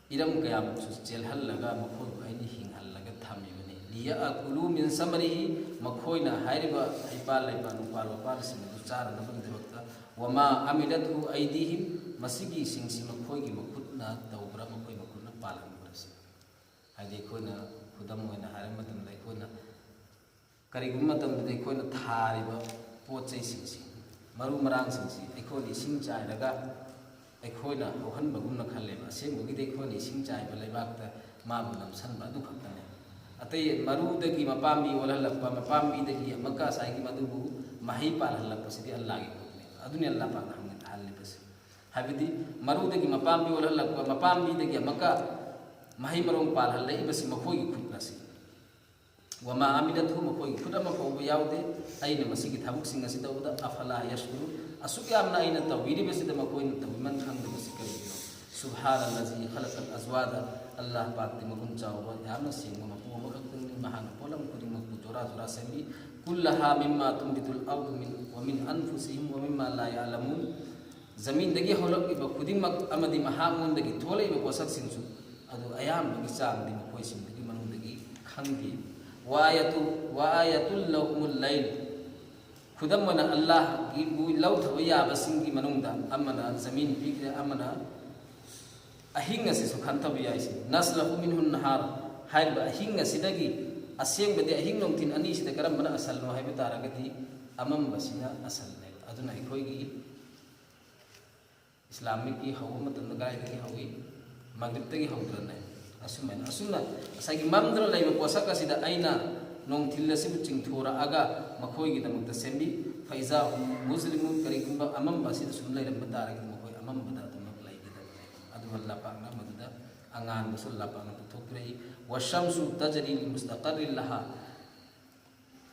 ꯏꯔꯝ ꯀꯌꯥꯃꯨꯛꯁꯨ ꯆꯦꯜꯍꯜꯂꯒ ꯃꯈꯣꯏꯕꯨ ꯑꯩꯅ ꯍꯤꯡꯍꯜꯂꯒ ꯊꯝꯃꯤꯕꯅꯤ꯫ "ꯂꯤꯌꯥꯀꯨꯂꯨ ꯃꯤꯟ ꯁꯃꯔꯤꯍꯤ", ꯃꯈꯣꯏꯅ ꯍꯥꯏꯔꯤꯕ ꯍꯩꯄꯥꯜ ꯂꯩꯄꯥꯜ ꯎꯄꯥꯜ ꯋꯥꯄꯥꯜꯁꯤꯡ ꯑꯗꯨ ꯆꯥꯅꯅꯕꯒꯤꯗꯃꯛꯇ, "ꯋꯃꯥ ꯑꯃꯤꯂꯠꯍꯨ ꯑꯩꯗꯤꯍꯤꯝ", ꯃꯁꯤꯒꯤꯁꯤꯡꯁꯤ ꯃꯈꯣꯏꯒꯤ ꯃꯈꯨꯠꯅ ꯇꯧꯕ꯭ꯔꯥ, ꯃꯈꯣꯏ ꯃꯈꯨꯠꯅ ꯄꯥꯜꯍꯟꯕ꯭ꯔꯥ ꯁꯤ꯫ ꯍꯥꯏꯗꯤ ꯑꯩꯈꯣꯏꯅ ꯈꯨꯗꯝ ꯑꯣꯏꯅ ꯍꯥꯏꯔꯕ ꯃꯇꯝꯗ, ꯑꯩꯈꯣꯏꯅ ꯀꯔꯤꯒꯨꯝꯕ ꯃꯇꯝꯗꯗꯤ ꯑꯩꯈꯣꯏꯅ ꯊꯥꯔꯤꯕ ꯄꯣꯠ ꯆꯩꯁꯤꯡꯁꯤ, ꯃꯔꯨ ꯃꯔꯥꯡꯁꯤꯡꯁꯤ ꯑꯩꯈꯣꯏꯅ ꯏꯁꯤꯡ ꯆꯥꯏꯔꯒ ꯑꯩꯈꯣꯏꯅ ꯍꯧꯍꯟꯕꯒꯨꯝꯅ ꯈꯜꯂꯦꯕ꯫ ꯑꯁꯦꯡꯕꯒꯤꯗꯤ ꯑꯩꯈꯣꯏꯅ ꯏꯁꯤꯡ ꯆꯥꯏꯕ ꯂꯩꯕꯥꯛꯇ ꯃꯥꯕꯨ ꯅꯝꯁꯟꯕ ꯑꯗꯨ ꯈꯛꯇꯅꯦ꯫ ꯑꯇꯩ ꯃꯔꯨꯗꯒꯤ ꯃꯄꯥꯝꯕꯤ ꯑꯣꯜꯍꯜꯂꯛꯄ, ꯃꯄꯥꯝꯕꯤꯗꯒꯤ ꯑꯃꯨꯛꯀ ꯉꯁꯥꯏꯒꯤ ꯃꯗꯨꯕꯨ ꯃꯍꯩ ꯄꯥꯜꯍꯜꯂꯛꯄꯁꯤꯗꯤ ꯑꯜꯂꯥꯒꯤ ꯈꯨꯠꯅꯦꯕ꯫ ꯑꯗꯨꯅꯤ ꯑꯜꯂꯥ ꯄꯥꯛꯅ ꯍꯪ-, ꯍꯜꯂꯤꯕꯁꯦ꯫ ꯍꯥꯏꯕꯗꯤ ꯃꯔꯨꯗꯒꯤ ꯃꯄꯥꯝꯕꯤ ꯑꯣꯜꯍꯜꯂꯛꯄ, ꯃꯄꯥꯝꯕꯤꯗꯒꯤ ꯑꯃꯨꯛꯀ ꯃꯍꯩ ꯃꯔꯣꯡ ꯄꯥꯜꯍꯜꯂꯛꯏꯕꯁꯤ ꯃꯈꯣꯏꯒꯤ ꯈꯨꯠꯅ ꯁꯤ꯫ "ꯋꯃꯥ ꯑꯃꯤꯂꯠꯍꯨ", ꯃꯈꯣꯏꯒꯤ ꯈꯨꯠ ꯑꯃ ꯐꯥꯎꯕ ꯌꯥꯎꯗꯦ꯫ ꯑꯩꯅ ꯃꯁꯤꯒꯤ ꯊꯕꯛꯁꯤꯡ ꯑꯁꯤ ꯇꯧꯕꯗ, "ꯑꯐꯂꯥ ꯌꯁꯀꯨꯔꯨꯟ", ꯑꯁꯨꯛ ꯌꯥꯝꯅ ꯑꯩꯅ ꯇꯧꯕꯤꯔꯤꯕꯁꯤꯗ ꯃꯈꯣꯏꯅ ꯇꯧꯕꯤꯃꯟ ꯈꯪꯗꯕꯁꯤ ꯀꯔꯤꯒꯤꯅꯣ? "ꯁꯨꯕꯍꯥꯅꯜꯂꯥꯖꯤ ꯈꯂꯀꯜ ꯑꯖꯋꯥꯗ", ꯑꯜꯂꯥꯍ ꯄꯥꯛꯇꯤ ꯃꯒꯨꯟ ꯆꯥꯎꯕ, ꯌꯥꯝꯅ ꯁꯦꯡꯕ ꯃꯄꯨ ꯑꯃꯈꯛꯇꯪꯅꯤ꯫ ꯃꯍꯥꯛꯅ ꯄꯣꯠꯂꯝ ꯈꯨꯗꯤꯡꯃꯛꯄꯨ ꯖꯣꯔꯥ ꯖꯣꯔꯥ ꯁꯦꯝꯕꯤ꯫ "ꯀꯨꯜꯂꯍꯥ ꯃꯤꯝꯃꯥ ꯇꯨꯝꯕꯤꯇꯨꯜ ꯑꯔꯗꯨ ꯃꯤꯟ ꯋꯥ ꯃꯤꯟ ꯑꯟꯐꯨꯁꯤꯍꯤꯝ ꯋꯥ ꯃꯤꯝꯃꯥ ꯂꯥ ꯌꯥꯂꯃꯨꯟ", ꯖꯃꯤꯟꯗꯒꯤ ꯍꯧꯔꯛꯂꯤꯕ ꯈꯨꯗꯤꯡꯃꯛ ꯑꯃꯗꯤ ꯃꯍꯥꯛꯉꯣꯟꯗꯒꯤ ꯊꯣꯛꯂꯛꯏꯕ ꯄꯣꯠꯁꯛꯁꯤꯡꯁꯨ ꯑꯗꯨ ꯑꯌꯥꯝꯕꯒꯤ ꯆꯥꯡꯗꯤ ꯃꯈꯣꯏꯁꯤꯡꯗꯨꯒꯤ ꯃꯅꯨꯡꯗꯒꯤ ꯈꯪꯗꯦ꯫ "ꯋꯥ ꯑꯥꯌꯥꯇꯨ-, ꯋꯥ ꯑꯥꯌꯥꯇꯨꯜ ꯂꯍꯨꯃꯨꯜ ꯂꯩꯜ", ꯈꯨꯗꯝ ꯑꯣꯏꯅ ꯑꯜꯂꯥꯍꯒꯤ ꯃꯣꯏ ꯂꯧꯊꯕ ꯌꯥꯕꯁꯤꯡꯒꯤ ꯃꯅꯨꯡꯗ ꯑꯃꯅ ꯖꯃꯤꯟ ꯄꯤꯈ꯭ꯔꯦ, ꯑꯃꯅ ꯑꯍꯤꯡ ꯑꯁꯤꯁꯨ ꯈꯟꯊꯕ ꯌꯥꯏ꯫ ꯁꯤ "ꯅꯁꯂꯈꯨ ꯃꯤꯟꯍꯨꯟ ꯅꯍꯥꯔ", ꯍꯥꯏꯔꯤꯕ ꯑꯍꯤꯡ ꯑꯁꯤꯗꯒꯤ, ꯑꯁꯦꯡꯕꯗꯤ ꯑꯍꯤꯡ ꯅꯨꯡꯊꯤꯜ ꯑꯅꯤꯁꯤꯗ ꯀꯔꯝꯕꯅ ꯑꯁꯜꯅꯣ ꯍꯥꯏꯕ ꯇꯥꯔꯒꯗꯤ ꯑꯃꯝꯕꯁꯤꯅ ꯑꯁꯜꯅꯦꯕ꯫ ꯑꯗꯨꯅ ꯑꯩꯈꯣꯏꯒꯤ ꯏꯁꯂꯥꯃꯤꯛꯀꯤ ꯍꯧꯕ ꯃꯇꯝꯗ ꯀꯗꯥꯏꯗꯒꯤ ꯍꯧꯏ? ꯃꯒ꯭ꯔꯤꯕꯇꯒꯤ ꯍꯧꯗ꯭ꯔꯅꯦ? ꯑꯁꯨꯃꯥꯏꯅ, ꯑꯁꯨꯝꯅ ꯉꯁꯥꯏꯒꯤ ꯃꯝꯗꯨꯅ ꯂꯩꯕ ꯄꯣꯠꯁꯛ ꯑꯁꯤꯗ ꯑꯩꯅ ꯅꯣꯡꯊꯤꯜ ꯑꯁꯤꯕꯨ ꯆꯤꯡꯊꯣꯔꯛꯑꯒ ꯃꯈꯣꯏꯒꯤꯗꯃꯛꯇ ꯁꯦꯝꯕꯤ꯫ "ꯐꯩꯖꯥ ꯍꯨꯝ ꯃꯨꯖꯔꯤꯃꯨꯟ", ꯀꯔꯤꯒꯨꯝꯕ ꯑꯃꯝꯕ ꯑꯁꯤꯗ ꯁꯨꯝ ꯂꯩꯔꯝꯕ ꯇꯥꯔꯒꯗꯤ ꯃꯈꯣꯏ ꯑꯃꯝꯕꯗ ꯑꯗꯨꯃꯛ ꯂꯩꯒꯗꯕꯅꯤ꯫ ꯑꯗꯨ ꯑꯜꯂꯥꯍ ꯄꯥꯛꯅ ꯃꯗꯨꯗ ꯑꯉꯥꯟꯕꯁꯨ ꯑꯜꯂꯥꯍ ꯄꯥꯛꯅ ꯄꯨꯊꯣꯛꯄꯤꯔꯛꯏ꯫ ꯋꯥꯁꯝꯁꯨ ꯇꯖꯔꯤ ꯂꯤꯃꯨꯁꯇꯀꯔꯔꯤꯟ ꯂꯍꯥ꯫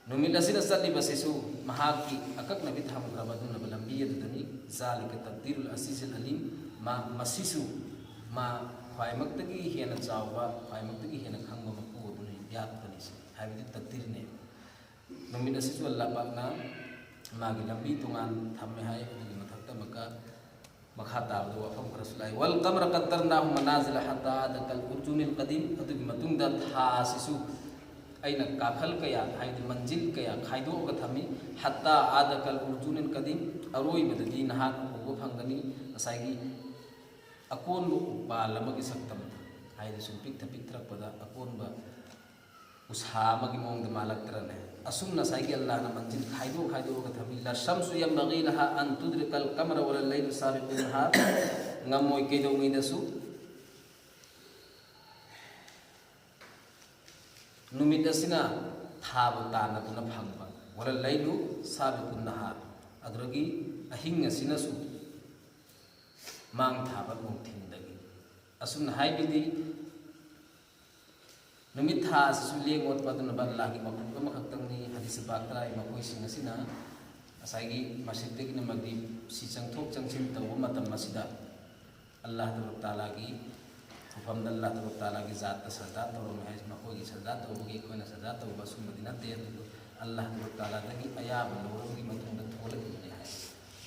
ꯅꯨꯃꯤꯠ ꯑꯁꯤꯅ ꯆꯠꯂꯤꯕꯁꯤꯁꯨ ꯃꯍꯥꯛꯀꯤ ꯑꯀꯛꯅꯕꯤ ꯊꯝꯈ꯭ꯔꯕ ꯑꯗꯨꯒꯨꯝꯂꯕ ꯂꯝꯕꯤ ꯑꯗꯨꯗꯅꯤ꯫ ꯖꯥꯂꯤꯀ ꯇꯛꯗꯤꯔꯨꯜ ꯑꯁꯤꯁꯤꯜ ꯑꯂꯤꯝ꯫ ꯃꯥ, ꯃꯁꯤꯁꯨ ꯃꯥ ꯈ꯭ꯋꯥꯏꯃꯛꯇꯒꯤ ꯍꯦꯟꯅ ꯆꯥꯎꯕ, ꯈ꯭ꯋꯥꯏꯃꯛꯇꯒꯤ ꯍꯦꯟꯅ ꯈꯪꯕ ꯃꯄꯨ ꯑꯗꯨꯅ ꯌꯥꯠꯄꯅꯤ꯫ ꯍꯥꯏꯕꯗꯤ ꯇꯛꯗꯤꯔꯅꯦ꯫ ꯅꯨꯃꯤꯠ ꯑꯁꯤꯁꯨ ꯑꯜꯂꯥꯍ ꯄꯥꯛꯅ ꯃꯥꯒꯤ ꯂꯝꯕꯤ ꯇꯣꯉꯥꯟ ꯊꯝꯃꯦ ꯍꯥꯏ꯫ ꯑꯗꯨꯒꯤ ꯃꯊꯛꯇ ꯑꯃꯨꯛꯀ ꯃꯈꯥ ꯇꯥꯕꯗ ꯋꯥꯐꯝ ꯈꯔꯁꯨ ꯂꯥꯛꯏ꯫ "ꯋꯜ ꯀꯃꯔ ꯀꯠꯇꯔꯅꯥꯍꯨ ꯃꯅꯥꯖꯤꯂ ꯍꯠꯇꯥ ꯑꯥꯗ ꯀꯜ ꯎꯔꯖꯨꯅꯤꯜ ꯀꯗꯤꯝ"꯫ ꯑꯗꯨꯒꯤ ꯃꯇꯨꯡꯗ ꯊꯥ ꯑꯁꯤꯁꯨ ꯑꯩꯅ ꯀꯥꯈꯜ ꯀꯌꯥ, ꯍꯥꯏꯗꯤ ꯃꯟꯖꯤꯜ ꯀꯌꯥ ꯈꯥꯏꯗꯣꯛꯑꯒ ꯊꯝꯃꯤ꯫ "ꯍꯠꯇꯥ ꯑꯥꯗ ꯀꯜ ꯎꯔꯖꯨꯅꯤꯜ ꯀꯗꯤꯝ", ꯑꯔꯣꯏꯕꯗꯗꯤ ꯅꯍꯥꯛ ꯎꯕ ꯐꯪꯒꯅꯤ ꯉꯁꯥꯏꯒꯤ ꯑꯀꯣꯟꯕ ꯎꯄꯥꯜ ꯑꯃꯒꯤ ꯁꯛꯇꯝꯗ, ꯍꯥꯏꯗꯤ ꯁꯨꯝ ꯄꯤꯛꯊ ꯄꯤꯛꯊꯔꯛꯄꯗ ꯑꯀꯣꯟꯕ ꯎꯁꯥ ꯑꯃꯒꯤ ꯃꯑꯣꯡꯗ ꯃꯥꯜꯂꯛꯇ꯭ꯔꯅꯦ? ꯑꯁꯨꯝꯅ ꯉꯁꯥꯏꯒꯤ ꯑꯜꯂꯥꯍꯅ ꯃꯟꯖꯤꯜ ꯈꯥꯏꯗꯣꯛ ꯈꯥꯏꯗꯣꯛꯑꯒ ꯊꯝꯃꯤ꯫ "ꯂꯥ ꯁꯝꯁꯨ ꯌꯝꯕꯒꯤ ꯂꯍꯥ ꯑꯟ ꯇꯨꯗ꯭ꯔꯤꯀꯜ ꯀꯃꯔ ꯋꯥꯂ ꯂꯩꯂꯨ ꯁꯥꯕꯤꯀꯨꯟ ꯅꯍꯥꯔ"꯫ ꯉꯝꯃꯣꯏ ꯀꯩꯗꯧꯉꯩꯗꯁꯨ ꯅꯨꯃꯤꯠ ꯑꯁꯤꯅ ꯊꯥꯕꯨ ꯇꯥꯟꯅꯗꯨꯅ ꯐꯪꯕ꯫ "ꯋꯥꯂ ꯂꯩꯂꯨ ꯁꯥꯕꯤꯀꯨꯟ ꯅꯍꯥꯔ", ꯑꯗꯨꯗꯒꯤ ꯑꯍꯤꯡ ꯑꯁꯤꯅꯁꯨ ꯃꯥꯡ ꯊꯥꯕ ꯅꯨꯡꯊꯤꯟꯗꯒꯤ꯫ ꯑꯁꯨꯝꯅ ꯍꯥꯏꯕꯗꯤ ꯅꯨꯃꯤꯠ ꯊꯥ ꯑꯁꯤꯁꯨ ꯂꯦꯡ ꯑꯣꯠꯄ ꯑꯗꯨꯅ ꯑꯜꯂꯥꯍꯒꯤ ꯃꯈꯂꯨꯛ ꯑꯃꯈꯛꯇꯪꯅꯤ꯫ ꯍꯗꯤꯁ ꯄꯥꯛꯇ ꯂꯥꯛꯏ, ꯃꯈꯣꯏꯁꯤꯡ ꯑꯁꯤꯅ ꯉꯁꯥꯏꯒꯤ ꯃꯁꯖꯤꯗꯇꯒꯤꯅ ꯃꯒ꯭ꯔꯤꯕꯁꯤ ꯆꯪꯊꯣꯛ ꯆꯪꯁꯤꯟ ꯇꯧꯕ ꯃꯇꯝ ꯑꯁꯤꯗ ꯑꯜꯂꯥꯍ ꯇꯕꯥꯔꯛ ꯇꯥꯂꯥꯒꯤ ꯃꯐꯝꯗ ꯑꯜꯂꯥꯍ ꯇꯕꯥꯔꯛ ꯇꯥꯂꯥꯒꯤ ꯖꯥꯠꯇ ꯁꯖꯗꯥ ꯇꯧꯔꯝꯃꯤ ꯍꯥꯏꯁꯤ ꯃꯈꯣꯏꯒꯤ ꯁꯖꯗꯥ ꯇꯧꯕꯒꯤ ꯑꯩꯈꯣꯏꯅ ꯁꯖꯗꯥ ꯇꯧꯕ ꯑꯁꯨꯝꯕꯗꯤ ꯅꯠꯇꯦ꯫ ꯑꯗꯨꯕꯨ ꯑꯜꯂꯥꯍ ꯇꯕꯥꯔꯛ ꯇꯥꯂꯥꯗꯒꯤ ꯑꯌꯥꯕ ꯂꯧꯔꯕꯒꯤ ꯃꯇꯨꯡꯗ ꯊꯣꯛꯂꯛꯏꯕꯅꯤ ꯍꯥꯏ꯫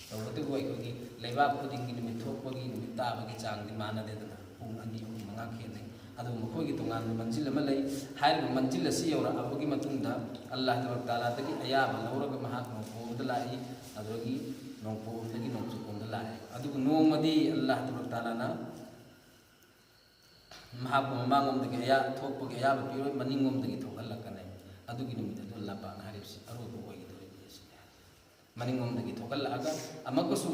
ꯇꯧꯕꯇꯕꯨ ꯑꯩꯈꯣꯏꯒꯤ ꯂꯩꯕꯥꯛ ꯈꯨꯗꯤꯡꯒꯤ ꯅꯨꯃꯤꯠ ꯊꯣꯛꯄꯒꯤ, ꯅꯨꯃꯤꯠ ꯇꯥꯕꯒꯤ ꯆꯥꯡꯗꯤ ꯃꯥꯟꯅꯗꯦꯗꯅ, ꯄꯨꯡ ꯑꯅꯤ, ꯑꯍꯨꯝ, ꯃꯉꯥ ꯈꯦꯠꯅꯩ꯫ ꯑꯗꯨꯕꯨ ꯃꯈꯣꯏꯒꯤ ꯇꯣꯉꯥꯟꯕ ꯃꯟꯖꯤꯜ ꯑꯃ ꯂꯩ꯫ ꯍꯥꯏꯔꯤꯕ ꯃꯟꯖꯤꯜ ꯑꯁꯤ ꯌꯧꯔꯛꯑꯕꯒꯤ ꯃꯇꯨꯡꯗ ꯑꯜꯂꯥꯍ ꯇꯕꯥꯔꯛ ꯇꯥꯂꯥꯗꯒꯤ ꯑꯌꯥꯕ ꯂꯧꯔꯒ ꯃꯍꯥꯛ ꯅꯣꯡꯄꯣꯛꯂꯣꯝꯗ ꯂꯥꯛꯏ꯫ ꯑꯗꯨꯗꯒꯤ ꯅꯣꯡꯄꯣꯛꯂꯣꯝꯗꯒꯤ ꯅꯣꯡꯆꯨꯞꯂꯣꯝꯗ ꯂꯥꯛꯏ꯫ ꯑꯗꯨꯕꯨ ꯅꯣꯡꯃꯗꯤ ꯑꯜꯂꯥꯍ ꯇꯕꯥꯔꯛ ꯇꯥꯂꯥꯅ ꯃꯍꯥꯛꯄꯨ ꯃꯃꯥꯡꯂꯣꯝꯗꯒꯤ ꯑꯌꯥ-, ꯊꯣꯛꯄꯒꯤ ꯑꯌꯥꯕ ꯄꯤꯔꯣꯏ, ꯃꯅꯤꯡꯂꯣꯝꯗꯒꯤ ꯊꯣꯛꯍꯜꯂꯛꯀꯅꯤ꯫ ꯑꯗꯨꯒꯤ ꯅꯨꯃꯤꯠ ꯑꯗꯨ ꯑꯜꯂꯥꯍ ꯄꯥꯛꯅ ꯍꯥꯏꯔꯤꯕꯁꯤ ꯑꯔꯣꯏꯕ ꯑꯣꯏꯒꯗꯧꯔꯤꯕꯅꯤ ꯑꯁꯤꯅꯤ꯫ ꯃꯅꯤꯡꯂꯣꯝꯗꯒꯤ ꯊꯣꯛꯍꯜꯂꯛꯑꯒ ꯑꯃꯨꯛꯀꯁꯨ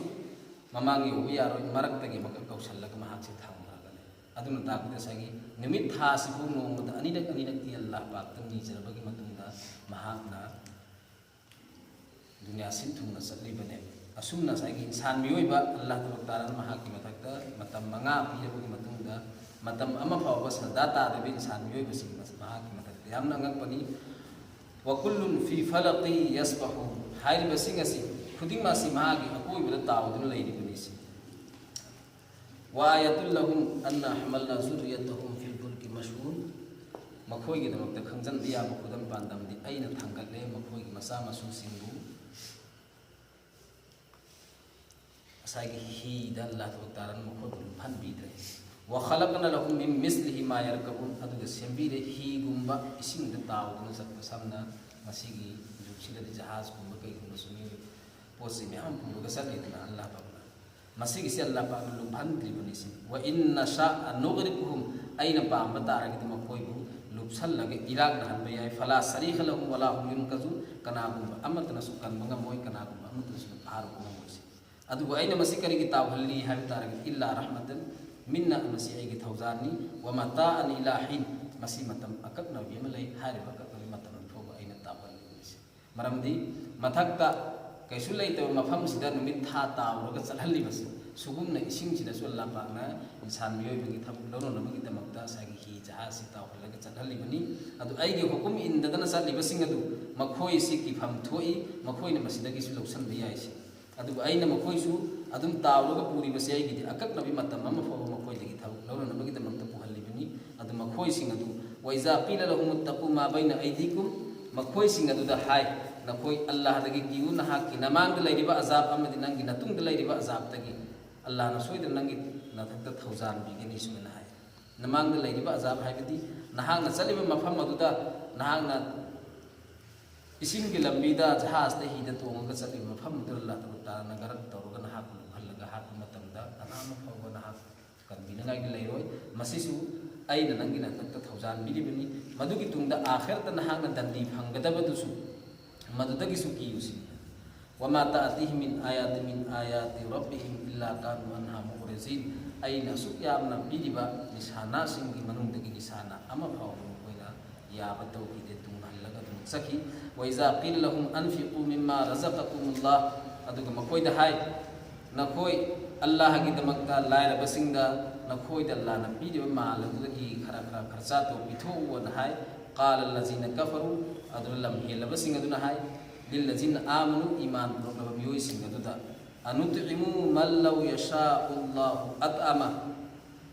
ꯃꯃꯥꯡ ꯌꯧꯕ ꯌꯥꯔꯣꯏ, ꯃꯔꯛꯇꯒꯤ ꯑꯃꯨꯛꯀ ꯀꯧꯁꯜꯂꯒ ꯃꯍꯥꯛꯁꯦ ꯊꯝꯈ꯭ꯔꯒꯅꯤ꯫ ꯑꯗꯨꯅ ꯇꯥꯛꯄꯗꯤ ꯉꯁꯥꯏꯒꯤ ꯅꯨꯃꯤꯠ ꯊꯥꯁꯤꯕꯨ ꯅꯣꯡꯃꯗ ꯑꯅꯤꯔꯛ ꯑꯅꯤꯔꯛꯇꯤ ꯑꯜꯂꯥꯍ ꯄꯥꯛꯇ ꯅꯤꯖꯔꯕꯒꯤ ꯃꯇꯨꯡꯗ ꯃꯍꯥꯛꯅ ꯗꯨꯅꯤꯌꯥ ꯁꯤꯟ ꯊꯨꯡꯅ ꯆꯠꯂꯤꯕꯅꯦ꯫ ꯑꯁꯨꯝꯅ ꯉꯁꯥꯏꯒꯤ ꯏꯟꯁꯥꯟ ꯃꯤꯑꯣꯏꯕ ꯑꯜꯂꯥꯍ ꯇꯕꯥꯔꯛ ꯇꯥꯂꯥꯅ ꯃꯍꯥꯛꯀꯤ ꯃꯊꯛꯇ ꯃꯇꯝ ꯃꯉꯥ ꯄꯤꯔꯕꯒꯤ ꯃꯇꯨꯡꯗ ꯃꯇꯝ ꯑꯃ ꯐꯥꯎꯕ ꯁꯖꯗꯥ ꯇꯥꯗꯕ ꯏꯟꯁꯥꯟ ꯃꯤꯑꯣꯏꯕꯁꯤꯡ ꯃꯍꯥꯛꯀꯤ ꯃꯊꯛꯇ ꯌꯥꯝꯅ ꯑꯉꯛꯄꯅꯤ꯫ "ꯋꯀꯨꯜꯂꯨꯟ ꯐꯤ ꯐꯂꯀꯤ ꯌꯁꯕꯍꯨꯟ" ꯍꯥꯏꯔꯤꯕꯁꯤꯡ ꯑꯁꯤ ꯈꯨꯗꯤꯡꯃꯛ ꯑꯁꯤ ꯃꯍꯥꯛꯀꯤ ꯑꯀꯣꯏꯕꯗ ꯇꯥꯎꯗꯨꯅ ꯂꯩꯔꯤꯕꯅꯤ꯫ "ꯋꯥꯌꯥꯇꯨꯜ ꯂꯍꯨꯝ ꯑꯟꯅ ꯍꯃꯜꯅ ꯖꯨꯔꯤꯌꯇꯍꯨꯝ ꯐꯤꯜ ꯐꯨꯜꯀꯤ ꯃꯁꯍꯨꯟ" ꯃꯈꯣꯏꯒꯤꯗꯃꯛꯇ ꯈꯪꯖꯟꯕ ꯌꯥꯕ ꯈꯨꯗꯝ ꯄꯥꯟꯗꯝꯗꯤ ꯑꯩꯅ ꯊꯥꯡꯒꯠꯂꯦ ꯃꯈꯣꯏꯒꯤ ꯃꯆꯥ ꯃꯁꯨꯁꯤꯡꯕꯨ ꯉꯁꯥꯏꯒꯤ ꯍꯤꯗ ꯑꯜꯂꯥꯍ ꯇꯕꯥꯔꯛ ꯇꯥꯂꯥꯅ ꯃꯈꯣꯏꯕꯨ ꯂꯨꯞꯍꯟꯕꯤꯗ꯭ꯔꯦ꯫ "ꯋꯈꯂꯛꯅ ꯂꯍꯨꯝ ꯃꯤꯟ ꯃꯤꯁꯂꯤꯍꯤ ꯃꯥ ꯌꯔꯀꯕꯨꯟ" ꯑꯗꯨꯒ ꯁꯦꯝꯕꯤꯔꯦ ꯍꯤꯒꯨꯝꯕ ꯏꯁꯤꯡꯗ ꯇꯥꯎꯗꯨꯅ ꯆꯠꯄ, ꯁꯝꯅ ꯉꯁꯤꯒꯤ ꯖꯨꯒꯁꯤꯗꯗꯤ ꯖꯍꯥꯖꯀꯨꯝꯕ ꯀꯩꯒꯨꯝꯕꯁꯨ ꯃꯤꯑꯣꯏ ꯄꯣꯠ ꯆꯩ ꯃꯌꯥꯝ ꯄꯨꯔꯒ ꯆꯠꯂꯤꯗꯅ ꯑꯜꯂꯥꯍ ꯄꯥꯛꯅ꯫ ꯃꯁꯤꯒꯤꯁꯦ ꯑꯜꯂꯥꯍ ꯄꯥꯛꯅ ꯂꯨꯞꯍꯟꯗ꯭ꯔꯤꯕꯅꯤ ꯁꯤ꯫ "ꯋ ꯏꯟ ꯅꯁꯥ ꯅꯨꯒꯔꯤꯛꯍꯨꯝ" ꯑꯩꯅ ꯄꯥꯝꯕ ꯇꯥꯔꯒꯗꯤ ꯃꯈꯣꯏꯕꯨ ꯂꯨꯞꯁꯜꯂꯒ ꯏꯔꯥꯛꯅꯍꯟꯕ ꯌꯥꯏ꯫ "ꯐꯂꯥ ꯁꯔꯤꯈ ꯂꯍꯨꯝ ꯋꯂꯥ ꯍꯨꯝ ꯌꯨꯟꯀꯖꯨꯟ" ꯀꯅꯥꯒꯨꯝꯕ ꯑꯃꯠꯇꯅꯁꯨ ꯀꯟꯕ ꯉꯝꯃꯣꯏ, ꯀꯅꯥꯒꯨꯝꯕ ꯑꯃꯠꯇꯅꯁꯨ ꯐꯥꯔꯨꯕ ꯉꯝꯃꯣꯏ ꯁꯤ꯫ ꯑꯗꯨꯕꯨ ꯑꯩꯅ ꯃꯁꯤ ꯀꯔꯤꯒꯤ ꯇꯥꯎꯍꯜꯂꯤ ꯍꯥꯏꯕ ꯇꯥꯔꯒꯗꯤ "ꯏꯜꯂꯥ ꯔꯍꯃꯇꯟ ꯃꯤꯟꯅ" ꯃꯁꯤ ꯑꯩꯒꯤ ꯊꯧꯖꯥꯜꯅꯤ꯫ "ꯋ ꯃꯇꯥꯑꯟ ꯏꯂꯥ ꯍꯤꯟ" ꯃꯁꯤ ꯃꯇꯝ ꯑꯀꯛꯅꯕꯤ ꯑꯃ ꯂꯩ꯫ ꯍꯥꯏꯔꯤꯕ ꯑꯀꯛꯅꯕꯤ ꯃꯇꯝ ꯐꯥꯎꯕ ꯑꯩꯅ ꯇꯥꯎꯍꯜꯂꯤꯕꯅꯤ ꯁꯤ꯫ ꯃꯔꯝꯗꯤ ꯃꯊꯛꯇ ꯀꯩꯁꯨ ꯂꯩꯇꯕ ꯃꯐꯝꯁꯤꯗ ꯅꯨꯃꯤꯠ ꯊꯥ ꯇꯥꯎꯔꯒ ꯆꯠꯍꯜꯂꯤꯕꯁꯤ ꯁꯤꯒꯨꯝꯅ ꯏꯁꯤꯡꯁꯤꯗꯁꯨ ꯑꯜꯂꯥꯍ ꯄꯥꯛꯅ ꯏꯟꯁꯥꯟ ꯃꯤꯑꯣꯏꯕꯒꯤ ꯊꯕꯛ ꯂꯧꯅꯅꯕꯒꯤꯗꯃꯛꯇ ꯉꯁꯥꯏꯒꯤ ꯍꯤ ꯖꯍꯥꯖꯁꯤ ꯇꯥꯎꯍꯜꯂꯒ ꯆꯠꯍꯜꯂꯤꯕꯅꯤ꯫ ꯑꯗꯨ ꯑꯩꯒꯤ ꯍꯨꯀꯨꯝ ꯏꯟꯗꯗꯅ ꯆꯠꯂꯤꯕꯁꯤꯡ ꯑꯗꯨ ꯃꯈꯣꯏꯁꯤ ꯀꯤꯐꯝ ꯊꯣꯛꯏ, ꯃꯈꯣꯏꯅ ꯃꯁꯤꯗꯒꯤꯁꯨ ꯂꯧꯁꯤꯟꯕ ꯌꯥꯏ ꯁꯤ꯫ ꯑꯗꯨꯕꯨ ꯑꯩꯅ ꯃꯈꯣꯏꯁꯨ ꯑꯗꯨꯝ ꯇꯥꯎꯔꯒ ꯄꯨꯔꯤꯕꯁꯤ ꯑꯩꯒꯤꯗꯤ ꯑꯀꯛꯅꯕꯤ ꯃꯇꯝ ꯑꯃ ꯐꯥꯎꯕ ꯃꯈꯣꯏꯗꯒꯤ ꯊꯕꯛ ꯂꯧꯅꯅꯕꯒꯤꯗꯃꯛꯇ ꯄꯨꯍꯜꯂꯤꯕꯅꯤ꯫ ꯑꯗꯨ ꯃꯈꯣꯏꯁꯤꯡ ꯑꯗꯨ "ꯋ ꯏꯖꯥ ꯀꯤꯂ ꯂꯍꯨꯝ ꯏꯠꯇꯀꯨ ꯃꯥ ꯕꯩꯅ ꯑꯩꯗꯤꯀꯨꯝ" ꯃꯈꯣꯏꯁꯤꯡ ꯑꯗꯨꯗ ꯍꯥꯏ, "ꯅꯈꯣꯏ ꯑꯜꯂꯥꯍꯗꯒꯤ ꯀꯤꯌꯨ, ꯅꯍꯥꯛꯀꯤ ꯅꯃꯥꯡꯗ ꯂꯩꯔꯤꯕ ꯑꯖꯥꯕ ꯑꯃꯗꯤ ꯅꯪꯒꯤ ꯅꯇꯨꯡꯗ ꯂꯩꯔꯤꯕ ꯑꯖꯥꯕꯇꯒꯤ ꯑꯜꯂꯥꯍꯅ ꯁꯣꯏꯗꯅ ꯅꯪꯒꯤ ꯅꯊꯛꯇ ꯊꯧꯖꯥꯟꯕꯤꯒꯅꯤ" ꯁꯨꯃꯥꯏꯅ ꯍꯥꯏ꯫ ꯅꯃꯥꯡꯗ ꯂꯩꯔꯤꯕ ꯑꯖꯥꯕ ꯍꯥꯏꯕꯗꯤ ꯅꯍꯥꯛꯅ ꯆꯠꯂꯤꯕ ꯃꯐꯝ ꯑꯗꯨꯗ, ꯅꯍꯥꯛꯅ ꯏꯁꯤꯡꯒꯤ ꯂꯝꯕꯤꯗ ꯖꯍꯥꯖꯇ ꯍꯤꯗ ꯇꯣꯡꯉꯒ ꯆꯠꯂꯤꯕ ꯃꯐꯝ ꯑꯗꯨꯗ ꯑꯜꯂꯥꯍ ꯇꯕꯥꯔꯛ ꯇꯥꯂꯥꯅ ꯒꯔꯛ ꯇꯧꯔꯒ ꯅꯍꯥꯛꯄꯨ ꯂꯨꯞꯍꯜꯂꯒ ꯍꯥꯠꯄ ꯃꯇꯝꯗ ꯀꯅꯥ ꯑꯃ ꯐꯥꯎꯕ ꯅꯍꯥꯛ ꯀꯟꯕꯤꯅꯉꯥꯏꯒꯤ ꯂꯩꯔꯣꯏ꯫ ꯃꯁꯤꯁꯨ ꯑꯩꯅ ꯅꯪꯒꯤ ꯅꯊꯛꯇ ꯊꯧꯖꯥꯟꯕꯤꯔꯤꯕꯅꯤ꯫ ꯃꯗꯨꯒꯤ ꯇꯨꯡꯗ ꯑꯥꯈꯤꯔꯠꯇ ꯅꯍꯥꯛꯅ ꯗꯟꯗꯤ ꯐꯪꯒꯗꯕꯗꯨꯁꯨ ꯃꯗꯨꯗꯒꯤꯁꯨ ꯀꯤꯌꯨ ꯁꯤꯅꯤ꯫ "ꯋꯃꯥ ꯇꯥꯇꯤꯍꯤꯝ ꯃꯤꯟ ꯑꯥꯌꯥꯇꯤꯟ ꯃꯤꯟ ꯑꯥꯌꯥꯇꯤ ꯔꯕꯤꯍꯤꯝ ꯏꯜꯂꯥ ꯀꯥꯅꯨ ꯑꯟꯍꯥ ꯃꯨꯔꯤꯖꯤꯟ" ꯑꯩꯅ ꯑꯁꯨꯛ ꯌꯥꯝꯅ ꯄꯤꯔꯤꯕ ꯅꯤꯁꯥꯅꯥꯁꯤꯡꯒꯤ ꯃꯅꯨꯡꯗꯒꯤ ꯅꯤꯁꯥꯅꯥ ꯑꯃ ꯐꯥꯎꯕ ꯃꯈꯣꯏꯅ ꯌꯥꯕ ꯇꯧꯈꯤꯗꯦ, ꯇꯨꯡ ꯍꯜꯂꯒ ꯑꯗꯨꯝ ꯆꯠꯈꯤ꯫ "ꯋ ꯏꯖꯥ ꯀꯤꯂ ꯂꯍꯨꯝ ꯑꯟꯐꯤꯀꯨ ꯃꯤꯝꯃꯥ ꯔꯖꯥꯀꯀꯨꯃꯨꯜꯂꯥꯍ" ꯑꯗꯨꯒ ꯃꯈꯣꯏꯗ ꯍꯥꯏ, ꯅꯈꯣꯏ ꯑꯜꯂꯥꯍꯒꯤꯗꯃꯛꯇ ꯂꯥꯏꯔꯕꯁꯤꯡꯗ ꯅꯈꯣꯏꯗ ꯑꯜꯂꯥꯍꯅ ꯄꯤꯔꯤꯕ ꯃꯥꯜ ꯑꯗꯨꯗꯒꯤ ꯈꯔ ꯈꯔ ꯈꯔꯆꯥ ꯇꯧ ꯄꯤꯊꯣꯛꯎꯅ ꯍꯥꯏ꯫ قال الذين كفروا, ꯑꯗꯨꯅ ꯂꯝ ꯍꯦꯜꯂꯕꯁꯤꯡ ꯑꯗꯨꯅ ꯍꯥꯏ, للذين آمنوا, ꯏꯃꯥꯟ ꯄꯨꯔꯛꯂꯕ ꯃꯤꯑꯣꯏꯁꯤꯡ ꯑꯗꯨꯗ, أنطعم من لو يشاء الله أطعمه,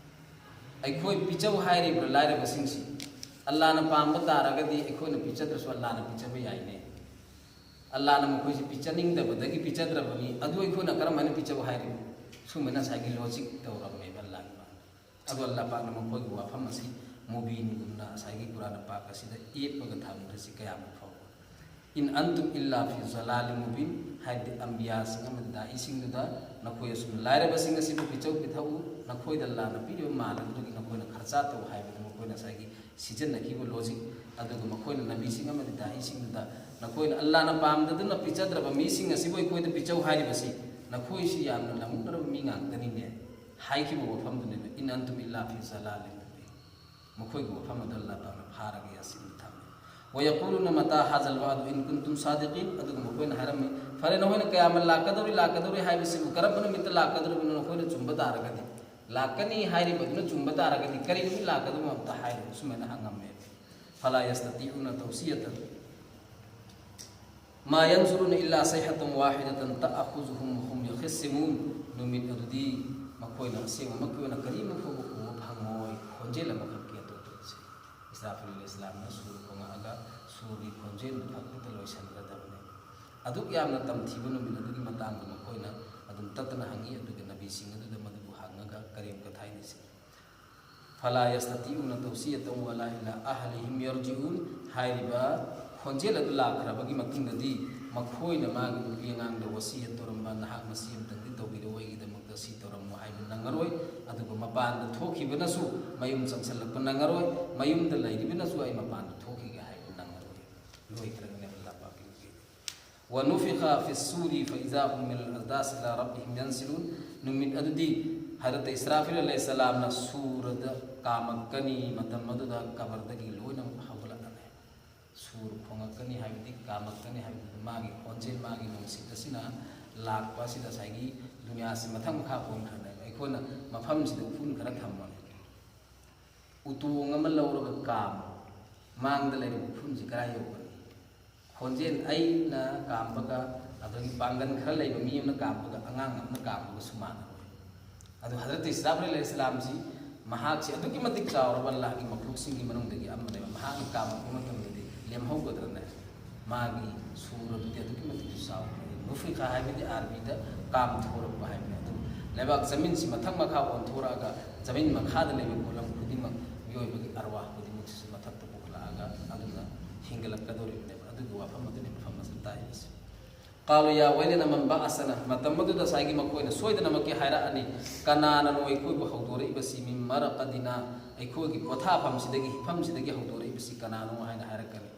ꯑꯩꯈꯣꯏ ꯄꯤꯖꯧ ꯍꯥꯏꯔꯤꯕ꯭ꯔꯥ ꯂꯥꯏꯔꯕꯁꯤꯡꯁꯤ? ꯑꯜꯂꯥꯍꯅ ꯄꯥꯝꯕ ꯇꯥꯔꯒꯗꯤ ꯑꯩꯈꯣꯏꯅ ꯄꯤꯖꯗ꯭ꯔꯁꯨ ꯑꯜꯂꯥꯍꯅ ꯄꯤꯖꯕ ꯌꯥꯏꯅꯦ꯫ ꯑꯜꯂꯥꯍꯅ ꯃꯈꯣꯏꯁꯤ ꯄꯤꯖꯅꯤꯡꯗꯕꯗꯒꯤ ꯄꯤꯖꯗ꯭ꯔꯕꯅꯤ, ꯑꯗꯨ ꯑꯩꯈꯣꯏꯅ ꯀꯔꯝ ꯍꯥꯏꯅ ꯄꯤꯖꯧ ꯍꯥꯏꯔꯤꯕꯅꯣ? ꯁꯨꯃꯥꯏꯅ ꯉꯁꯥꯏꯒꯤ logic ꯇꯧꯔꯝꯃꯦꯕ ꯑꯜꯂꯥꯍꯒꯤ ꯄꯥꯛꯅ꯫ ꯑꯗꯣ ꯑꯜꯂꯥꯍ ꯄꯥꯛꯅ ꯃꯈꯣꯏꯒꯤ ꯋꯥꯐꯝ ꯑꯁꯤ ꯃꯨꯕꯤꯟꯒꯨꯝꯅ ꯉꯁꯥꯏꯒꯤ ꯀꯨꯔꯥꯟ ꯄꯥꯛ ꯑꯁꯤꯗ ꯌꯦꯠꯄꯒ ꯊꯝꯈ꯭ꯔꯁꯤ ꯀꯌꯥꯃꯨꯛ ꯐꯥꯎꯕ꯫ إن أنتم إلا في ضلال مبين, ꯍꯥꯏꯕꯗꯤ ꯑꯝꯕꯤꯌꯥꯁꯤꯡ ꯑꯃꯗꯤ ꯗꯥꯏꯁꯤꯡꯗꯨꯗ, ꯅꯈꯣꯏ ꯑꯁꯨꯝꯅ ꯂꯥꯏꯔꯕꯁꯤꯡ ꯑꯁꯤꯕꯨ ꯄꯤꯖꯧ ꯄꯤꯊꯛꯎ, ꯅꯈꯣꯏꯗ ꯑꯜꯂꯥꯍꯅ ꯄꯤꯔꯤꯕ ꯃꯥꯜ ꯑꯗꯨꯗꯒꯤ ꯅꯈꯣꯏꯅ ꯈꯔꯆꯥ ꯇꯧ ꯍꯥꯏꯕꯗꯨ ꯃꯈꯣꯏꯅ ꯉꯁꯥꯏꯒꯤ ꯁꯤꯖꯤꯟꯅꯈꯤꯕ logic, ꯑꯗꯨꯒ ꯃꯈꯣꯏꯅ ꯅꯕꯤꯁꯤꯡ ꯑꯃꯗꯤ ꯗꯥꯍꯤꯁꯤꯡꯗꯨꯗ, ꯅꯈꯣꯏꯅ ꯑꯜꯂꯥꯍꯅ ꯄꯥꯝꯗꯗꯨꯅ ꯄꯤꯖꯗ꯭ꯔꯕ ꯃꯤꯁꯤꯡ ꯑꯁꯤꯕꯨ ꯑꯩꯈꯣꯏꯗ ꯄꯤꯖꯧ ꯍꯥꯏꯔꯤꯕꯁꯤ, ꯅꯈꯣꯏꯁꯤ ꯌꯥꯝꯅ ꯂꯝꯃꯨꯛꯅꯔꯕ ꯃꯤ ꯉꯥꯛꯇꯅꯤꯅꯦ ꯍꯥꯏꯈꯤꯕ ꯋꯥꯐꯝꯗꯨꯅꯦꯕ, إن أنتم إلا في ضلال مبين꯫ ꯃꯈꯣꯏꯒꯤ ꯋꯥꯐꯝ ꯑꯗꯨ ꯑꯜꯂꯥꯍ ꯄꯥꯛꯅ ꯐꯥꯔꯒ ꯌꯥꯁꯤꯟꯗ ꯊꯝꯃꯤ꯫ ويقولون متى هذا الوعد إن كنتم صادقين, ꯑꯗꯨꯒ ꯃꯈꯣꯏꯅ ꯍꯥꯏꯔꯝꯃꯤ, ꯐꯔꯦ, ꯅꯈꯣꯏꯅ ꯀꯌꯥꯃꯠ ꯂꯥꯛꯀꯗꯧꯔꯤ, ꯂꯥꯛꯀꯗꯧꯔꯤ ꯍꯥꯏꯕꯁꯤꯕꯨ ꯀꯔꯝꯕ ꯅꯨꯃꯤꯠꯇ ꯂꯥꯛꯀꯗꯧꯔꯤꯕꯅꯣ ꯅꯈꯣꯏꯅ ꯆꯨꯝꯕ ꯇꯥꯔꯒꯗꯤ? ꯂꯥꯛꯀꯅꯤ ꯍꯥꯏꯔꯤꯕꯗꯨꯅ ꯆꯨꯝꯕ ꯇꯥꯔꯒꯗꯤ ꯀꯔꯤ ꯅꯨꯃꯤꯠ ꯂꯥꯛꯀꯗꯧꯕ ꯑꯝꯇ ꯍꯥꯏꯔꯣ, ꯁꯨꯃꯥꯏꯅ ꯍꯪꯉꯝꯃꯦ꯫ فلا يستطيعون توصية ما ينظرون إلا صيحة واحدة تأخذهم وهم يخصمون, ꯅꯨꯃꯤꯠ ꯑꯗꯨꯗꯤ ꯃꯈꯣꯏꯅ ꯑꯁꯦꯡꯕꯃꯛꯀꯤ ꯑꯣꯏꯅ ꯀꯔꯤꯃ ꯐꯥꯎꯕ ꯎꯕ ꯐꯪꯉꯣꯏ, ꯈꯣꯟꯖꯦꯜ ꯑꯃꯈꯛꯀꯤ ꯑꯇꯣꯞꯄꯁꯦ꯫ ꯏꯁꯔꯥꯐꯤꯜ ꯑꯂꯩꯍꯤꯁꯁꯂꯥꯝꯅ ꯁꯨꯔ ꯈꯣꯡꯉꯛꯑꯒ ꯁꯨꯔꯒꯤ ꯈꯣꯟꯖꯦꯜꯗꯨ ꯈꯛꯇ ꯂꯣꯏꯁꯤꯟꯒꯗꯕꯅꯤ꯫ ꯑꯗꯨꯛ ꯌꯥꯝꯅ ꯇꯝꯊꯤꯕ ꯅꯨꯃꯤꯠ ꯑꯗꯨꯒꯤ ꯃꯇꯥꯡꯗ ꯃꯈꯣꯏꯅ ꯑꯗꯨꯝ ꯇꯠꯇꯅ ꯍꯪꯉꯤ, ꯑꯗꯨꯒ ꯅꯕꯤꯁꯤꯡ ꯑꯗꯨꯗ ꯃꯗꯨꯕꯨ ꯍꯪꯉꯒ ꯀꯔꯦꯝ ꯀꯊꯥꯏꯅꯁꯤ꯫ فلا يستطيعون توصية ولا إلى أهلهم يرجعون, ꯍꯥꯏꯔꯤꯕ ꯈꯣꯟꯖꯦꯜ ꯑꯗꯨ ꯂꯥꯛꯈ꯭ꯔꯕꯒꯤ ꯃꯇꯨꯡꯗꯗꯤ ꯃꯈꯣꯏꯅ ꯃꯥꯒꯤ ꯅꯨꯄꯤ ꯑꯉꯥꯡꯗ ꯋꯥꯁꯤꯌꯠ ꯇꯧꯔꯝꯕ, "ꯅꯍꯥꯛ ꯃꯁꯤ ꯑꯃꯇꯪꯗꯤ ꯇꯧꯕꯤꯔꯣ, ꯑꯩꯒꯤꯗꯃꯛꯇ ꯁꯤ ꯇꯧꯔꯝꯃꯣ" ꯍꯥꯏꯕ ꯅꯪꯉꯔꯣꯏ, ꯑꯗꯨꯒ ꯃꯄꯥꯟꯗ ꯊꯣꯛꯈꯤꯕꯅꯁꯨ ꯃꯌꯨꯝ ꯆꯪꯁꯤꯜꯂꯛꯄ ꯅꯪꯉꯔꯣꯏ, ꯃꯌꯨꯝꯗ ꯂꯩꯔꯤꯕꯅꯁꯨ "ꯑꯩ ꯃꯄꯥꯟꯗ ꯊꯣꯛꯈꯤꯒꯦ" ꯍꯥꯏꯕ ꯅꯪꯉꯔꯣꯏ꯫ ꯂꯣꯏꯈ꯭ꯔꯒꯅꯦ ꯑꯜꯂꯥꯍ ꯄꯥꯛꯀꯤ ꯅꯨꯄꯤ꯫ ونفخ في الصور فإذا هم من الأجداث إلى ربهم ينسلون, ꯅꯨꯃꯤꯠ ꯑꯗꯨꯗꯤ ꯍꯖꯔꯠ ꯏꯁꯔꯥꯐꯤꯜ ꯑꯂꯩꯍꯤꯁꯁꯂꯥꯝꯅ ꯁꯨꯔꯗ ꯀꯥꯝꯃꯛꯀꯅꯤ, ꯃꯇꯝ ꯑꯗꯨꯗ ꯀꯕꯔꯗꯒꯤ ꯂꯣꯏꯅꯃꯛ ꯍꯧꯒꯠꯂꯛꯀꯅꯤ꯫ ꯁꯨꯔ ꯈꯣꯡꯉꯛꯀꯅꯤ ꯍꯥꯏꯕꯗꯤ ꯀꯥꯝꯃꯛꯀꯅꯤ ꯍꯥꯏꯕꯗꯨꯗ ꯃꯥꯒꯤ ꯈꯣꯟꯖꯦꯜ, ꯃꯥꯒꯤ ꯅꯨꯡꯁꯤꯠ ꯑꯁꯤꯅ ꯂꯥꯛꯄ ꯑꯁꯤꯗ ꯉꯁꯥꯏꯒꯤ ꯗꯨꯅꯤꯌꯥꯁꯤ ꯃꯊꯪ ꯃꯈꯥ ꯄꯣꯟꯈ꯭ꯔꯅꯦꯕ꯫ ꯑꯩꯈꯣꯏꯅ ꯃꯐꯝꯁꯤꯗ ꯎꯐꯨꯟ ꯈꯔ ꯊꯝꯃꯅꯤ, ꯎꯇꯣꯡ ꯑꯃ ꯂꯧꯔꯒ ꯀꯥꯝꯃꯨ, ꯃꯥꯡꯗ ꯂꯩꯔꯤꯕ ꯎꯐꯨꯟꯁꯤ ꯀꯗꯥꯏ ꯌꯧꯒꯅꯤ? ꯈꯣꯟꯖꯦꯜ ꯑꯩꯅ ꯀꯥꯝꯕꯒ ꯑꯗꯒꯤ ꯄꯥꯡꯒꯜ ꯈꯔ ꯂꯩꯕ ꯃꯤ ꯑꯃꯅ ꯀꯥꯝꯕꯒ ꯑꯉꯥꯡ ꯑꯃꯅ ꯀꯥꯝꯕꯒꯁꯨ ꯃꯥꯟꯅꯔꯣꯏ꯫ ꯑꯗꯨ ꯍꯖꯔꯠ ꯏꯁꯔꯥꯐꯤꯜ ꯑꯂꯩꯍꯤ ꯁꯂꯥꯝꯁꯤ, ꯃꯍꯥꯛꯁꯤ ꯑꯗꯨꯛꯀꯤ ꯃꯇꯤꯛ ꯆꯥꯎꯔꯕ ꯑꯜꯂꯥꯍꯒꯤ ꯃꯈꯂꯨꯛꯁꯤꯡꯒꯤ ꯃꯅꯨꯡꯗꯒꯤ ꯑꯃꯅꯦꯕ꯫ ꯃꯍꯥꯛꯅ ꯀꯥꯝꯃꯛꯄ ꯃꯇꯝꯗꯗꯤ ꯂꯦꯝꯍꯧꯒꯗ꯭ꯔꯅꯦ? ꯃꯥꯒꯤ ꯁꯨꯔ ꯑꯗꯨꯗꯤ ꯑꯗꯨꯛꯀꯤ ꯃꯇꯤꯛ ꯆꯥꯎꯕꯅꯤ꯫ ꯅꯨꯐꯤꯈ ꯍꯥꯏꯕꯗꯤ ꯑꯥꯔꯕꯤꯗ ꯀꯥꯝꯊꯣꯔꯛꯄ ꯍꯥꯏꯕꯅꯤ꯫ ꯑꯗꯨ ꯂꯩꯕꯥꯛ ꯖꯃꯤꯟꯁꯤ ꯃꯊꯛ ꯃꯈꯥ ꯑꯣꯟꯊꯣꯔꯛꯑꯒ ꯖꯃꯤꯟ ꯃꯈꯥꯗ ꯂꯩꯕ ꯄꯣꯠꯂꯝ ꯈꯨꯗꯤꯡꯃꯛ, ꯃꯤꯑꯣꯏꯕꯒꯤ ꯑꯔꯋꯥꯍ ꯈꯨꯗꯤꯡꯃꯛꯁꯤꯁꯨ ꯃꯊꯛꯇ ꯄꯨꯈꯠꯂꯛꯑꯒ ꯑꯗꯨꯅ ꯍꯤꯡꯒꯠꯂꯛꯀꯗꯧꯔꯤꯕꯅꯦꯕ꯫ ꯑꯗꯨꯒꯤ ꯋꯥꯐꯝ ꯑꯗꯨꯅꯤ ꯃꯐꯝ ꯑꯁꯤꯗ ꯇꯥꯛꯏꯕꯁꯦ꯫ قالوا يا ويلنا من بعثنا. ꯃꯇꯝ ꯑꯗꯨꯗ ꯉꯁꯥꯏꯒꯤ ꯃꯈꯣꯏꯅ ꯁꯣꯏꯗꯅꯃꯛꯀꯤ ꯍꯥꯏꯔꯛꯑꯅꯤ, "ꯀꯅꯥꯅꯅꯣ ꯑꯩꯈꯣꯏꯕꯨ ꯍꯧꯗꯣꯔꯛꯏꯕꯁꯤ, من مرقدنا, ꯑꯩꯈꯣꯏꯒꯤ ꯄꯣꯊꯥꯐꯝꯁꯤꯗꯒꯤ, ꯍꯤꯞꯐꯝꯁꯤꯗꯒꯤ ꯍꯧꯗꯣꯔꯛꯏꯕꯁꯤ ꯀꯅꯥꯅꯣ?" ꯍꯥꯏꯅ ꯍꯥꯏꯔꯛꯀꯅꯤ꯫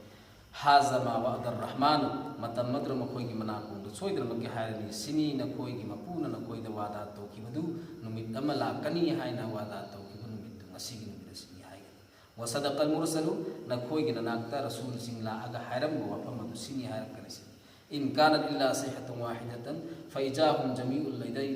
"هذا ما وعد الرحمن." ꯃꯇꯝ ꯑꯗꯨꯗ ꯃꯈꯣꯏꯒꯤ ꯃꯅꯥꯀꯣꯡꯗ ꯁꯣꯏꯗꯅꯃꯛꯀꯤ ꯍꯥꯏꯔꯅꯤ, "ꯁꯤꯅꯤ ꯅꯈꯣꯏꯒꯤ ꯃꯄꯨꯅ ꯅꯈꯣꯏꯗ ꯋꯥꯗꯥ ꯇꯧꯈꯤꯕꯗꯨ, ꯅꯨꯃꯤꯠ ꯑꯃ ꯂꯥꯛꯀꯅꯤ ꯍꯥꯏꯅ ꯋꯥꯗꯥ ꯇꯧꯈꯤꯕ ꯅꯨꯃꯤꯠꯇꯨ, ꯉꯁꯤꯒꯤ ꯅꯨꯃꯤꯠ ꯑꯁꯤꯅꯤ" ꯍꯥꯏꯒꯅꯤ꯫ "وصدق المرسلون." ꯅꯈꯣꯏꯒꯤ ꯅꯅꯥꯛꯇ ꯔꯁꯨꯜꯁꯤꯡ ꯂꯥꯛꯑꯒ ꯍꯥꯏꯔꯝꯕ ꯋꯥꯐꯝ ꯑꯗꯨ ꯁꯤꯅꯤ ꯍꯥꯏꯔꯛꯀꯅꯤ꯫ ꯁꯤꯅꯤ, "إن كانت إلا صيحة واحدة فإذا هم جميع لدينا